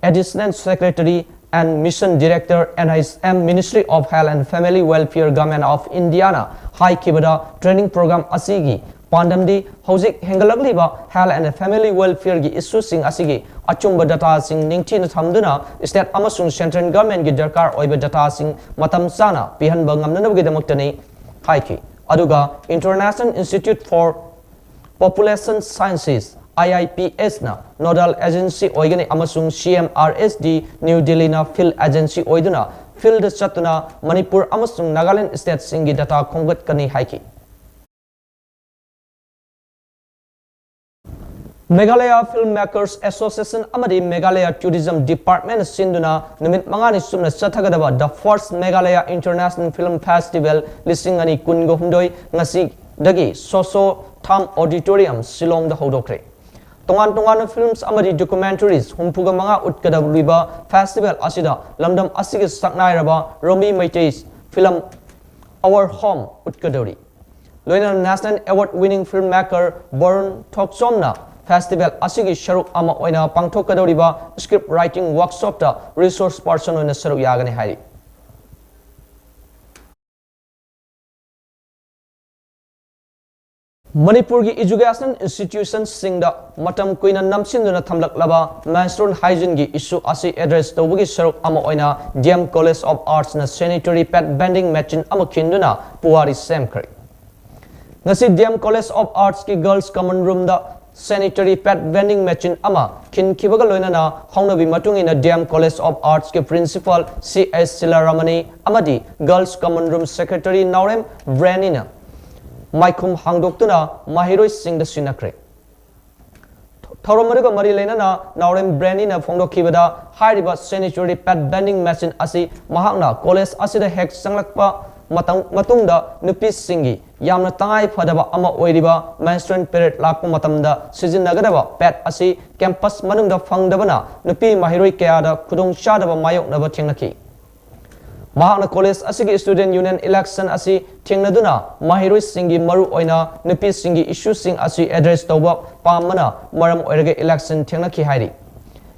additional secretary and mission director, N H M, Ministry of Health and Family Welfare, Government of India ꯅ ꯍꯥꯏꯈꯤꯕꯗ, ꯇ꯭ꯔꯦꯅꯤꯡ ꯄ꯭ꯔꯣꯒ꯭ꯔꯥꯝ ꯑꯁꯤꯒꯤ ꯄꯥꯟꯗꯝꯗꯤ ꯍꯧꯖꯤꯛ ꯍꯦꯟꯒꯠꯂꯛꯂꯤꯕ ꯍꯦꯜꯊ ꯑꯦꯟ ꯐꯦꯃꯤꯂꯤ ꯋꯦꯜꯐꯤꯌꯔꯒꯤ ꯏꯁꯨꯁꯤꯡ ꯑꯁꯤꯒꯤ ꯑꯆꯨꯝꯕ ꯗꯇꯥꯁꯤꯡ ꯅꯤꯡꯊꯤꯅ ꯊꯝꯗꯨꯅ ꯁ꯭ꯇꯦꯠ ꯑꯃꯁꯨꯡ ꯁꯦꯟꯇ꯭ꯔꯦꯜ ꯒꯚꯔꯟꯃꯦꯟꯠꯀꯤ ꯗꯔꯀꯥꯔ ꯑꯣꯏꯕ ꯗꯇꯥꯁꯤꯡ ꯃꯇꯝ ꯆꯥꯅ ꯄꯤꯍꯟꯕ ꯉꯝꯅꯅꯕꯒꯤꯗꯃꯛꯇꯅꯤ ꯍꯥꯏꯈꯤ꯫ ꯑꯗꯨꯒ International Institute for Population Sciences, I I P S ꯅ ꯅꯣꯗꯦꯜ ꯑꯦꯖꯦꯟꯁꯤ ꯑꯣꯏꯒꯅꯤ ꯑꯃꯁꯨꯡ C M R S D new ꯗꯤꯜꯂꯤꯅ ꯐꯤꯜꯗ ꯑꯦꯖꯦꯟꯁꯤ ꯑꯣꯏꯗꯨꯅ ꯐꯤꯜꯗ ꯆꯠꯇꯨꯅ ꯃꯅꯤꯄꯨꯔ ꯑꯃꯁꯨꯡ ꯅꯥꯒꯥꯂꯦꯟꯗ ꯁ꯭ꯇꯦꯠꯁꯤꯡꯒꯤ ꯗꯇꯥ ꯈꯣꯝꯒꯠꯀꯅꯤ ꯍꯥꯏꯈꯤ꯫ Meghalaya Filmmakers Association ꯑꯃꯗꯤ Meghalaya Tourism Department ꯁꯤꯟꯗꯨꯅ ꯅꯨꯃꯤꯠ ꯃꯉꯥꯅꯤ ꯆꯨꯞꯅ ꯆꯠꯊꯒꯗꯕ The First Meghalaya International Film Festival ꯂꯤꯁꯤꯡ ꯑꯅꯤ ꯀꯨꯟꯒ ꯍꯨꯝꯗꯣꯏ ꯉꯁꯤꯗꯒꯤ ꯁꯣꯁꯣ ꯊꯥꯝ Auditorium ꯁꯤꯂꯣꯡꯗ ꯍꯧꯗꯣꯛꯈ꯭ꯔꯦ꯫ ꯇꯣꯉꯥꯟ ꯇꯣꯉꯥꯟꯕ films ꯑꯃꯗꯤ documentaries ꯍꯨꯝꯐꯨꯒ ꯃꯉꯥ ꯎꯠꯀꯗꯧꯔꯤꯕ festival ꯑꯁꯤꯗ ꯂꯝꯗꯝ ꯑꯁꯤꯒꯤ ꯁꯛꯅꯥꯏꯔꯕ ꯔꯣꯃꯤ ꯃꯩꯇꯩ film Our Home ꯎꯠꯀꯗꯧꯔꯤ꯫ ꯂꯣꯏꯅꯅ National Award winning filmmaker Barun ꯊꯣꯛꯆꯣꯝꯅ festival ꯑꯁꯤꯒꯤ ꯁꯔꯨꯛ ꯑꯃ ꯑꯣꯏꯅ ꯄꯥꯡꯊꯣꯛꯀꯗꯧꯔꯤꯕ script writing workshopꯇ resource person ꯑꯣꯏꯅ ꯁꯔꯨꯛ ꯌꯥꯒꯅꯤ ꯍꯥꯏꯔꯤ꯫ ꯃꯅꯤꯄꯨꯔꯒꯤ education institutionꯁꯤꯡꯗ ꯃꯇꯝ ꯀꯨꯏꯅ ꯅꯝꯁꯤꯟꯗꯨꯅ ꯊꯝꯂꯛꯂꯕ menstrual hygieneꯒꯤ issue ꯑꯁꯤ address ꯇꯧꯕꯒꯤ ꯁꯔꯨꯛ ꯑꯃ ꯑꯣꯏꯅ D M College of Artsꯅ sanitary pad vending machine ꯑꯃ ꯈꯤꯟꯗꯨꯅ ꯄꯨꯋꯥꯔꯤ ꯁꯦꯝꯈ꯭ꯔꯦ꯫ ꯉꯁꯤ D M College of Artsꯀꯤ Girls Common Roomꯗ sanitary pad vending machine ꯑꯃ ꯈꯤꯟꯈꯤꯕꯒ ꯂꯣꯏꯅꯅ ꯍꯧꯅꯕꯤ ꯃꯇꯨꯡ ꯏꯟꯅ D M College of Artsꯀꯤ Principal C H ꯁꯤꯂꯥꯔꯥꯃꯅꯤ ꯑꯃꯗꯤ Girls Common Room Secretary ꯅꯥꯎꯔꯦꯝ ꯕ꯭ꯔꯦꯅꯤꯅ ꯃꯥꯏꯈꯨꯝ ꯍꯥꯡꯗꯣꯛꯇꯨꯅ ꯃꯍꯩꯔꯣꯏꯁꯤꯡꯗ ꯁꯤꯟꯅꯈ꯭ꯔꯦ꯫ ꯊꯧꯔꯝ ꯑꯗꯨꯒ ꯃꯔꯤ ꯂꯩꯅꯅ ꯅꯥꯎꯔꯦꯝ ꯕ꯭ꯔꯦꯅꯤꯅ ꯐꯣꯡꯗꯣꯛꯈꯤꯕꯗ, ꯍꯥꯏꯔꯤꯕ sanitary pad vending machine ꯑꯁꯤ ꯃꯍꯥꯛꯅ college ꯑꯁꯤꯗ ꯍꯦꯛ ꯆꯪꯂꯛꯄ ꯃꯇꯝ, ꯃꯇꯨꯡꯗ ꯅꯨꯄꯤꯁꯤꯡꯒꯤ ꯌꯥꯝꯅ ꯇꯉꯥꯏ ꯐꯗꯕ ꯑꯃ ꯑꯣꯏꯔꯤꯕ menstrual period ꯂꯥꯛꯄ ꯃꯇꯝꯗ ꯁꯤꯖꯤꯟꯅꯒꯗꯕ pad ꯑꯁꯤ campus ꯃꯅꯨꯡꯗ ꯐꯪꯗꯕꯅ ꯅꯨꯄꯤ ꯃꯍꯩꯔꯣꯏ ꯀꯌꯥꯗ ꯈꯨꯗꯣꯡꯆꯥꯗꯕ ꯃꯥꯌꯣꯛꯅꯕ ꯊꯦꯡꯅꯈꯤ꯫ ꯃꯍꯥꯛꯅ college ꯑꯁꯤꯒꯤ student union election ꯑꯁꯤ ꯊꯦꯡꯅꯗꯨꯅ ꯃꯍꯩꯔꯣꯏꯁꯤꯡꯒꯤ, ꯃꯔꯨ ꯑꯣꯏꯅ ꯅꯨꯄꯤꯁꯤꯡꯒꯤ issueꯁꯤꯡ ꯑꯁꯤ address ꯇꯧꯕ ꯄꯥꯝꯕꯅ ꯃꯔꯝ ꯑꯣꯏꯔꯒ election ꯊꯦꯡꯅꯈꯤ ꯍꯥꯏꯔꯤ꯫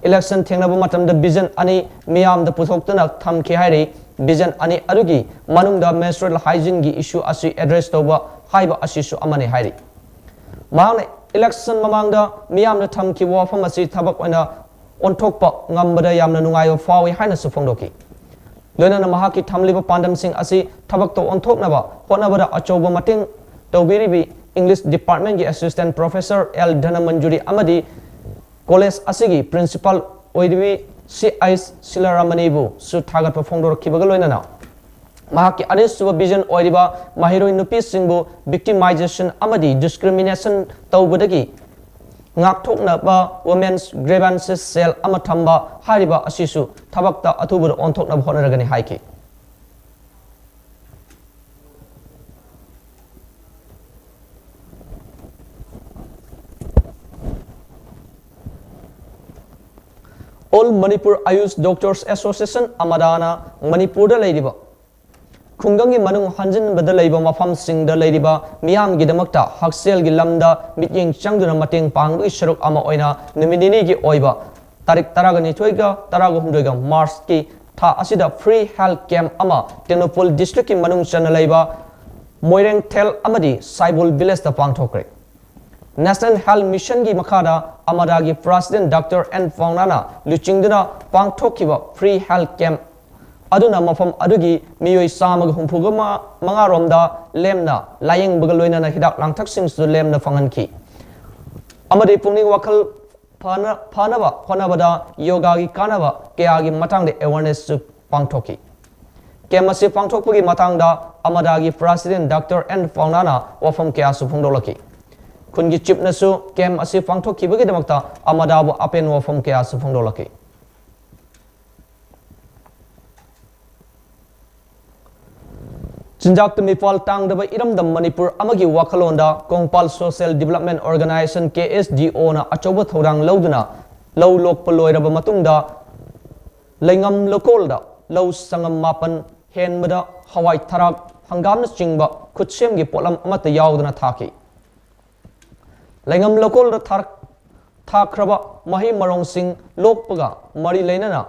Election ꯊꯦꯡꯅꯕ ꯃꯇꯝꯗ vision ꯑꯅꯤ ꯃꯤꯌꯥꯝꯗ ꯄꯨꯊꯣꯛꯇꯨꯅ ꯊꯝꯈꯤ ꯍꯥꯏꯔꯤ꯫ Vision ꯑꯅꯤ ꯑꯗꯨꯒꯤ ꯃꯅꯨꯡꯗ menstrual hygieneꯒꯤ issue ꯑꯁꯤ address ꯇꯧꯕ ꯍꯥꯏꯕ ꯑꯁꯤꯁꯨ ꯑꯃꯅꯤ ꯍꯥꯏꯔꯤ꯫ ꯃꯍꯥꯛꯅ election ꯃꯃꯥꯡꯗ ꯃꯤꯌꯥꯝꯗ ꯊꯝꯈꯤꯕ ꯋꯥꯐꯝ ꯑꯁꯤ ꯊꯕꯛ ꯑꯣꯏꯅ ꯑꯣꯟꯊꯣꯛꯄ ꯉꯝꯕꯗ ꯌꯥꯝꯅ ꯅꯨꯡꯉꯥꯏꯕ ꯐꯥꯎꯏ ꯍꯥꯏꯅꯁꯨ ꯐꯣꯡꯗꯣꯛꯈꯤ꯫ ꯂꯣꯏꯅꯅ ꯃꯍꯥꯛꯀꯤ ꯊꯝꯂꯤꯕ ꯄꯥꯟꯗꯝꯁꯤꯡ ꯑꯁꯤ ꯊꯕꯛꯇ ꯑꯣꯟꯊꯣꯛꯅꯕ ꯍꯣꯠꯅꯕꯗ ꯑꯆꯧꯕ ꯃꯇꯦꯡ ꯇꯧꯕꯤꯔꯤꯕꯤ English Departmentꯀꯤ Assistant Professor L Dhanamanjuri ꯑꯃꯗꯤ college ꯑꯁꯤꯒꯤ Principal ꯑꯣꯏꯔꯤꯕꯤ C H ꯁꯤꯂꯥꯔꯥꯃꯅꯤꯕꯨꯁꯨ ꯊꯥꯒꯠꯄ ꯐꯣꯡꯗꯣꯔꯛꯈꯤꯕꯒ ꯂꯣꯏꯅꯅ ꯃꯍꯥꯛꯀꯤ ꯑꯅꯤꯁꯨꯕ vision ꯑꯣꯏꯔꯤꯕ ꯃꯍꯩꯔꯣꯏ ꯅꯨꯄꯤꯁꯤꯡꯕꯨ victimization ꯑꯃꯗꯤ discrimination ꯇꯧꯕꯗꯒꯤ ꯉꯥꯛꯊꯣꯛꯅꯕ Women's Grievances Cell ꯑꯃ ꯊꯝꯕ ꯍꯥꯏꯔꯤꯕ ꯑꯁꯤꯁꯨ ꯊꯕꯛꯇ ꯑꯊꯨꯕꯗ ꯑꯣꯟꯊꯣꯛꯅꯕ ꯍꯣꯠꯅꯔꯒꯅꯤ ꯍꯥꯏꯈꯤ꯫ All Manipur Ayush Doctors Association, ꯑꯃꯗꯥꯅ ꯃꯅꯤꯄꯨꯔꯗ ꯂꯩꯔꯤꯕ ꯈꯨꯡꯒꯪꯒꯤ ꯃꯅꯨꯡ ꯍꯟꯖꯤꯟꯕꯗ ꯂꯩꯕ ꯃꯐꯝꯁꯤꯡꯗ ꯂꯩꯔꯤꯕ ꯃꯤꯌꯥꯝꯒꯤꯗꯃꯛꯇ ꯍꯛꯁꯦꯜꯒꯤ ꯂꯝꯗ ꯃꯤꯠꯌꯦꯡ ꯆꯪꯗꯨꯅ ꯃꯇꯦꯡ ꯄꯥꯡꯕꯒꯤ ꯁꯔꯨꯛ ꯑꯃ ꯑꯣꯏꯅ ꯅꯨꯃꯤꯠ ꯅꯤꯅꯤꯒꯤ ꯑꯣꯏꯕ ꯇꯥꯔꯤꯛ ꯇꯔꯥꯒ ꯅꯤꯊꯣꯏꯒ ꯇꯔꯥꯒ ꯍꯨꯝꯗꯣꯏꯒ March ꯀꯤ ꯊꯥ ꯑꯁꯤꯗ free health camp ꯑꯃ ꯇꯦꯡꯅꯧꯄꯜ district ꯀꯤ ꯃꯅꯨꯡ ꯆꯟꯅ ꯂꯩꯕ ꯃꯣꯏꯔꯦꯡꯊꯦꯜ ꯑꯃꯗꯤ ꯁꯥꯏꯕꯣꯜ village ꯇ ꯄꯥꯡꯊꯣꯛꯈ꯭ꯔꯦ꯫ National Health Mission ꯒꯤ ꯃꯈꯥꯗ ꯑꯃꯗꯥꯒꯤ President Doctor ꯑꯦꯟ ꯄꯥꯎꯅꯥꯅ ꯂꯨꯆꯤꯡꯗꯨꯅ ꯄꯥꯡꯊꯣꯛꯈꯤꯕ free health camp ꯑꯗꯨꯅ ꯃꯐꯝ ꯑꯗꯨꯒꯤ ꯃꯤꯑꯣꯏ ꯆꯥꯝꯃꯒ ꯍꯨꯝꯐꯨꯒ ꯃꯉꯥ ꯔꯣꯝꯗ ꯂꯦꯝꯅ ꯂꯥꯌꯦꯡꯕꯒ ꯂꯣꯏꯅꯅ ꯍꯤꯗꯥꯛ ꯂꯥꯡꯊꯛꯁꯤꯡꯁꯨ ꯂꯦꯝꯅ ꯐꯪꯍꯟꯈꯤ ꯑꯃꯗꯤ ꯄꯨꯛꯅꯤꯡ ꯋꯥꯈꯜ ꯐꯅ-, ꯐꯅꯕ ꯍꯣꯠꯅꯕꯗ ꯌꯣꯒꯥꯒꯤ ꯀꯥꯟꯅꯕ ꯀꯌꯥꯒꯤ ꯃꯇꯥꯡꯗ awareness ꯁꯨ ꯄꯥꯡꯊꯣꯛꯈꯤ꯫ Camp ꯑꯁꯤ ꯄꯥꯡꯊꯣꯛꯄꯒꯤ ꯃꯇꯥꯡꯗ ꯑꯃꯗꯥꯒꯤ President Doctor ꯑꯦꯟ ꯄꯥꯎꯅꯥꯅ ꯋꯥꯐꯝ ꯀꯌꯥꯁꯨ ꯐꯣꯡꯗꯣꯛꯂꯛꯈꯤ꯫ ꯈꯨꯟꯒꯤ chief ꯅꯁꯨ camp ꯑꯁꯤ ꯄꯥꯡꯊꯣꯛꯈꯤꯕꯒꯤꯗꯃꯛꯇ ꯑꯃꯗꯥꯕꯨ ꯑꯄꯦꯟꯕ ꯋꯥꯐꯝ ꯀꯌꯥꯁꯨ ꯐꯣꯡꯗꯣꯛꯂꯛꯈꯤ꯫ ꯆꯤꯟꯖꯥꯛꯇ ꯃꯤꯄꯥꯜ ꯇꯥꯡꯗꯕ ꯏꯔꯝꯗꯝ ꯃꯅꯤꯄꯨꯔ ꯑꯃꯒꯤ ꯋꯥꯈꯜꯂꯣꯟꯗ ꯀꯣꯡꯄꯥꯜ Social Development Organisation, ꯀꯦ ꯑꯦꯁ ꯗꯤ ꯑꯣ ꯅ ꯑꯆꯧꯕ ꯊꯧꯗꯥꯡ ꯂꯧꯗꯨꯅ ꯂꯧ ꯂꯣꯛꯄ ꯂꯣꯏꯔꯕ ꯃꯇꯨꯡꯗ ꯂꯩꯉꯝ ꯂꯧꯀꯣꯜꯗ ꯂꯧ ꯁꯪꯉꯝ ꯃꯥꯄꯟ ꯍꯦꯟꯕꯗ ꯍꯋꯥꯏ ꯊꯔꯥꯛ, ꯍꯪꯒꯥꯝꯅꯆꯤꯡꯕ ꯈꯨꯠꯁꯦꯝꯒꯤ ꯄꯣꯠꯂꯝ ꯑꯃꯠꯇ ꯌꯥꯎꯗꯅ ꯊꯥꯈꯤ꯫ ꯂꯩꯉꯝ ꯂꯧꯀꯣꯜꯗ ꯊꯥꯔꯛ-, ꯊꯥꯈ꯭ꯔꯕ ꯃꯍꯩ ꯃꯔꯣꯡꯁꯤꯡ ꯂꯣꯛꯄꯒ ꯃꯔꯤ ꯂꯩꯅꯅ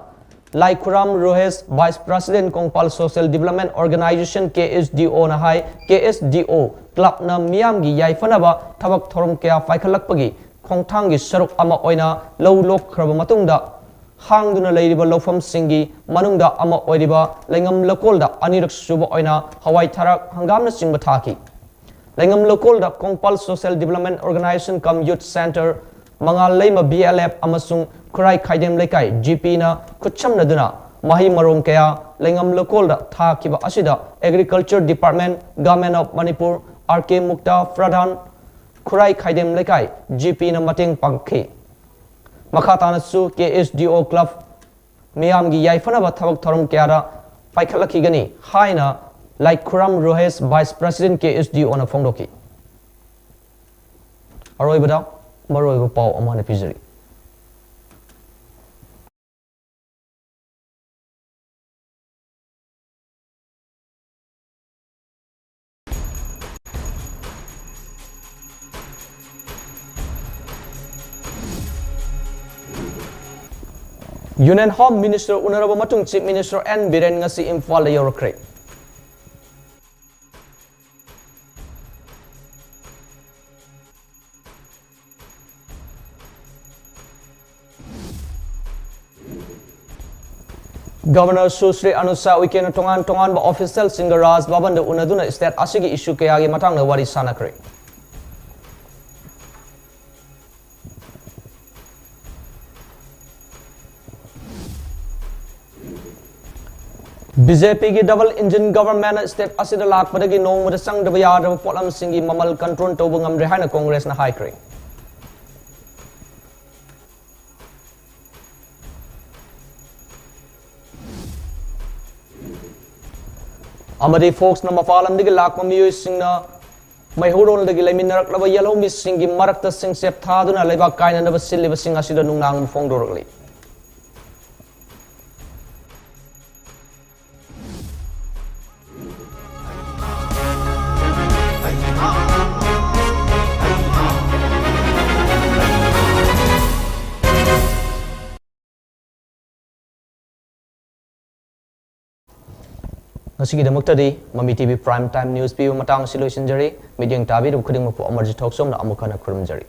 ꯂꯥꯏꯈꯨꯔꯥꯝ ꯔꯣꯍꯦꯁ, Vice President, Kongpal Social Development Organisation, ꯀꯦ ꯑꯦꯁ ꯗꯤ ꯑꯣ ꯅ ꯍꯥꯏ, ꯀꯦ ꯑꯦꯁ ꯗꯤ ꯑꯣ club ꯅ ꯃꯤꯌꯥꯝꯒꯤ ꯌꯥꯏꯐꯅꯕ ꯊꯕꯛ ꯊꯧꯔꯝ ꯀꯌꯥ ꯄꯥꯏꯈꯠꯂꯛꯄꯒꯤ ꯈꯣꯡꯊꯥꯡꯒꯤ ꯁꯔꯨꯛ ꯑꯃ ꯑꯣꯏꯅ ꯂꯧ ꯂꯣꯛꯈ꯭ꯔꯕ ꯃꯇꯨꯡꯗ ꯍꯥꯡꯗꯨꯅ ꯂꯩꯔꯤꯕ ꯂꯧꯐꯝꯁꯤꯡꯒꯤ ꯃꯅꯨꯡꯗ ꯑꯃ ꯑꯣꯏꯔꯤꯕ ꯂꯩꯉꯝ ꯂꯧꯀꯣꯜꯗ ꯑꯅꯤꯔꯛ ꯁꯨꯕ ꯑꯣꯏꯅ ꯍꯋꯥꯏ ꯊꯔꯥꯛ, ꯍꯪꯒꯥꯝꯅꯆꯤꯡꯕ ꯊꯥꯈꯤ꯫ ꯂꯩꯉꯝ ꯂꯧꯀꯣꯜꯗ Kongpal Social Development Organisation cum Youth Centre, ꯃꯉꯥꯜ ꯂꯩꯃ ꯕꯤ ꯑꯦꯜ ꯑꯦꯐ ꯑꯃꯁꯨꯡ ꯈꯨꯔꯥꯏ ꯈꯥꯏꯗꯦꯝ ꯂꯩꯀꯥꯏ ꯖꯤ ꯄꯤ ꯅ ꯈꯨꯠꯁꯝꯅꯗꯨꯅ ꯃꯍꯩ ꯃꯔꯣꯡ ꯀꯌꯥ ꯂꯩꯉꯝ ꯂꯧꯀꯣꯜꯗ ꯊꯥꯈꯤꯕ ꯑꯁꯤꯗ Agriculture Department, Government of Manipur, R K Mukta pradhan, Khurai Khaidem Leikai G ꯄꯤꯅ ꯃꯇꯦꯡ ꯄꯥꯡꯈꯤ꯫ ꯃꯈꯥ ꯇꯥꯅꯁꯨ ꯀꯦ ꯑꯦꯁ ꯗꯤ ꯑꯣ ꯀ꯭ꯂꯕ ꯃꯤꯌꯥꯝꯒꯤ ꯌꯥꯏꯐꯅꯕ ꯊꯕꯛ ꯊꯧꯔꯝ ꯀꯌꯥꯗ ꯄꯥꯏꯈꯠꯂꯛꯈꯤꯒꯅꯤ ꯍꯥꯏꯅ ꯂꯥꯏꯈꯨꯔꯝ ꯔꯣꯍꯦꯁ, ꯚꯥꯏꯁ ꯄ꯭ꯔꯦꯁꯤꯗꯦꯟꯠ ꯀꯦ ꯑꯦꯁ ꯗꯤ ꯑꯣꯅ ꯐꯣꯡꯗꯣꯛꯈꯤ꯫ ꯑꯔꯣꯏꯕꯗ ꯃꯔꯨꯑꯣꯏꯕ ꯄꯥꯎ ꯑꯃ ꯍꯥꯟꯅ ꯄꯤꯖꯔꯤ꯫ Union Home Minister ꯎꯅꯔꯕ ꯃꯇꯨꯡ Chief Minister ꯑꯦꯟ ꯕꯤꯔꯦꯟ ꯉꯁꯤ ꯏꯝꯐꯥꯜꯗ ꯌꯧꯔꯛꯈ꯭ꯔꯦ꯫ Governor ꯁꯨꯁ꯭ꯔꯤ ꯑꯅꯨꯁꯥ ꯎꯏꯀꯦꯅ ꯇꯣꯉꯥꯟ ꯇꯣꯉꯥꯟꯕ officialꯁꯤꯡꯒ ꯔꯥꯖ ꯚꯕꯟꯗ ꯎꯅꯗꯨꯅ state ꯑꯁꯤꯒꯤ issue ꯀꯌꯥꯒꯤ ꯃꯇꯥꯡꯗ ꯋꯥꯔꯤ ꯁꯥꯟꯅꯈ꯭ꯔꯦ꯫ ꯕꯤ ꯖꯦ ꯄꯤꯒꯤ double engine governmentꯅ state ꯑꯁꯤꯗ ꯂꯥꯛꯄꯗꯒꯤ ꯅꯣꯡꯃꯗ ꯆꯪꯗꯕ ꯌꯥꯗ꯭ꯔꯕ ꯄꯣꯠꯂꯝꯁꯤꯡꯒꯤ ꯃꯃꯜ control ꯇꯧꯕ ꯉꯝꯗ꯭ꯔꯦ ꯍꯥꯏꯅ ꯀꯣꯡꯒ꯭ꯔꯦꯁꯅ ꯍꯥꯏꯈ꯭ꯔꯦ꯫ ꯑꯃꯗꯤ Foxꯅ ꯃꯄꯥꯟ ꯂꯝꯗꯒꯤ ꯂꯥꯛꯄ ꯃꯤꯑꯣꯏꯁꯤꯡꯅ ꯃꯩꯍꯧꯔꯣꯜꯗꯒꯤ ꯂꯩꯃꯤꯟꯅꯔꯛꯂꯕ ꯌꯦꯜꯍꯧꯃꯤꯁꯤꯡꯒꯤ ꯃꯔꯛꯇ ꯁꯤꯡꯆꯦꯞ ꯊꯥꯗꯨꯅ ꯂꯩꯕꯥꯛ ꯀꯥꯏꯅꯅꯕ ꯁꯤꯜꯂꯤꯕꯁꯤꯡ ꯑꯁꯤꯗ ꯅꯨꯡꯅꯥꯡꯕ ꯐꯣꯡꯗꯣꯔꯛꯂꯤ꯫ ꯉꯁꯤꯒꯤꯗꯃꯛꯇꯗꯤ ꯃꯃꯤ T V Prime Time News ꯄꯤꯕ ꯃꯇꯥꯡ ꯑꯁꯤ ꯂꯣꯏꯁꯤꯟꯖꯔꯦ꯫ ꯃꯤꯠꯌꯦꯡ ꯇꯥꯕꯤꯔꯤꯕ ꯈꯨꯗꯤꯡꯃꯛꯄꯨ ꯑꯃꯔꯖꯤꯠ ꯊꯣꯛꯆꯣꯝꯅ ꯑꯃꯨꯛ ꯍꯟꯅ ꯈꯨꯔꯨꯝꯖꯔꯤ꯫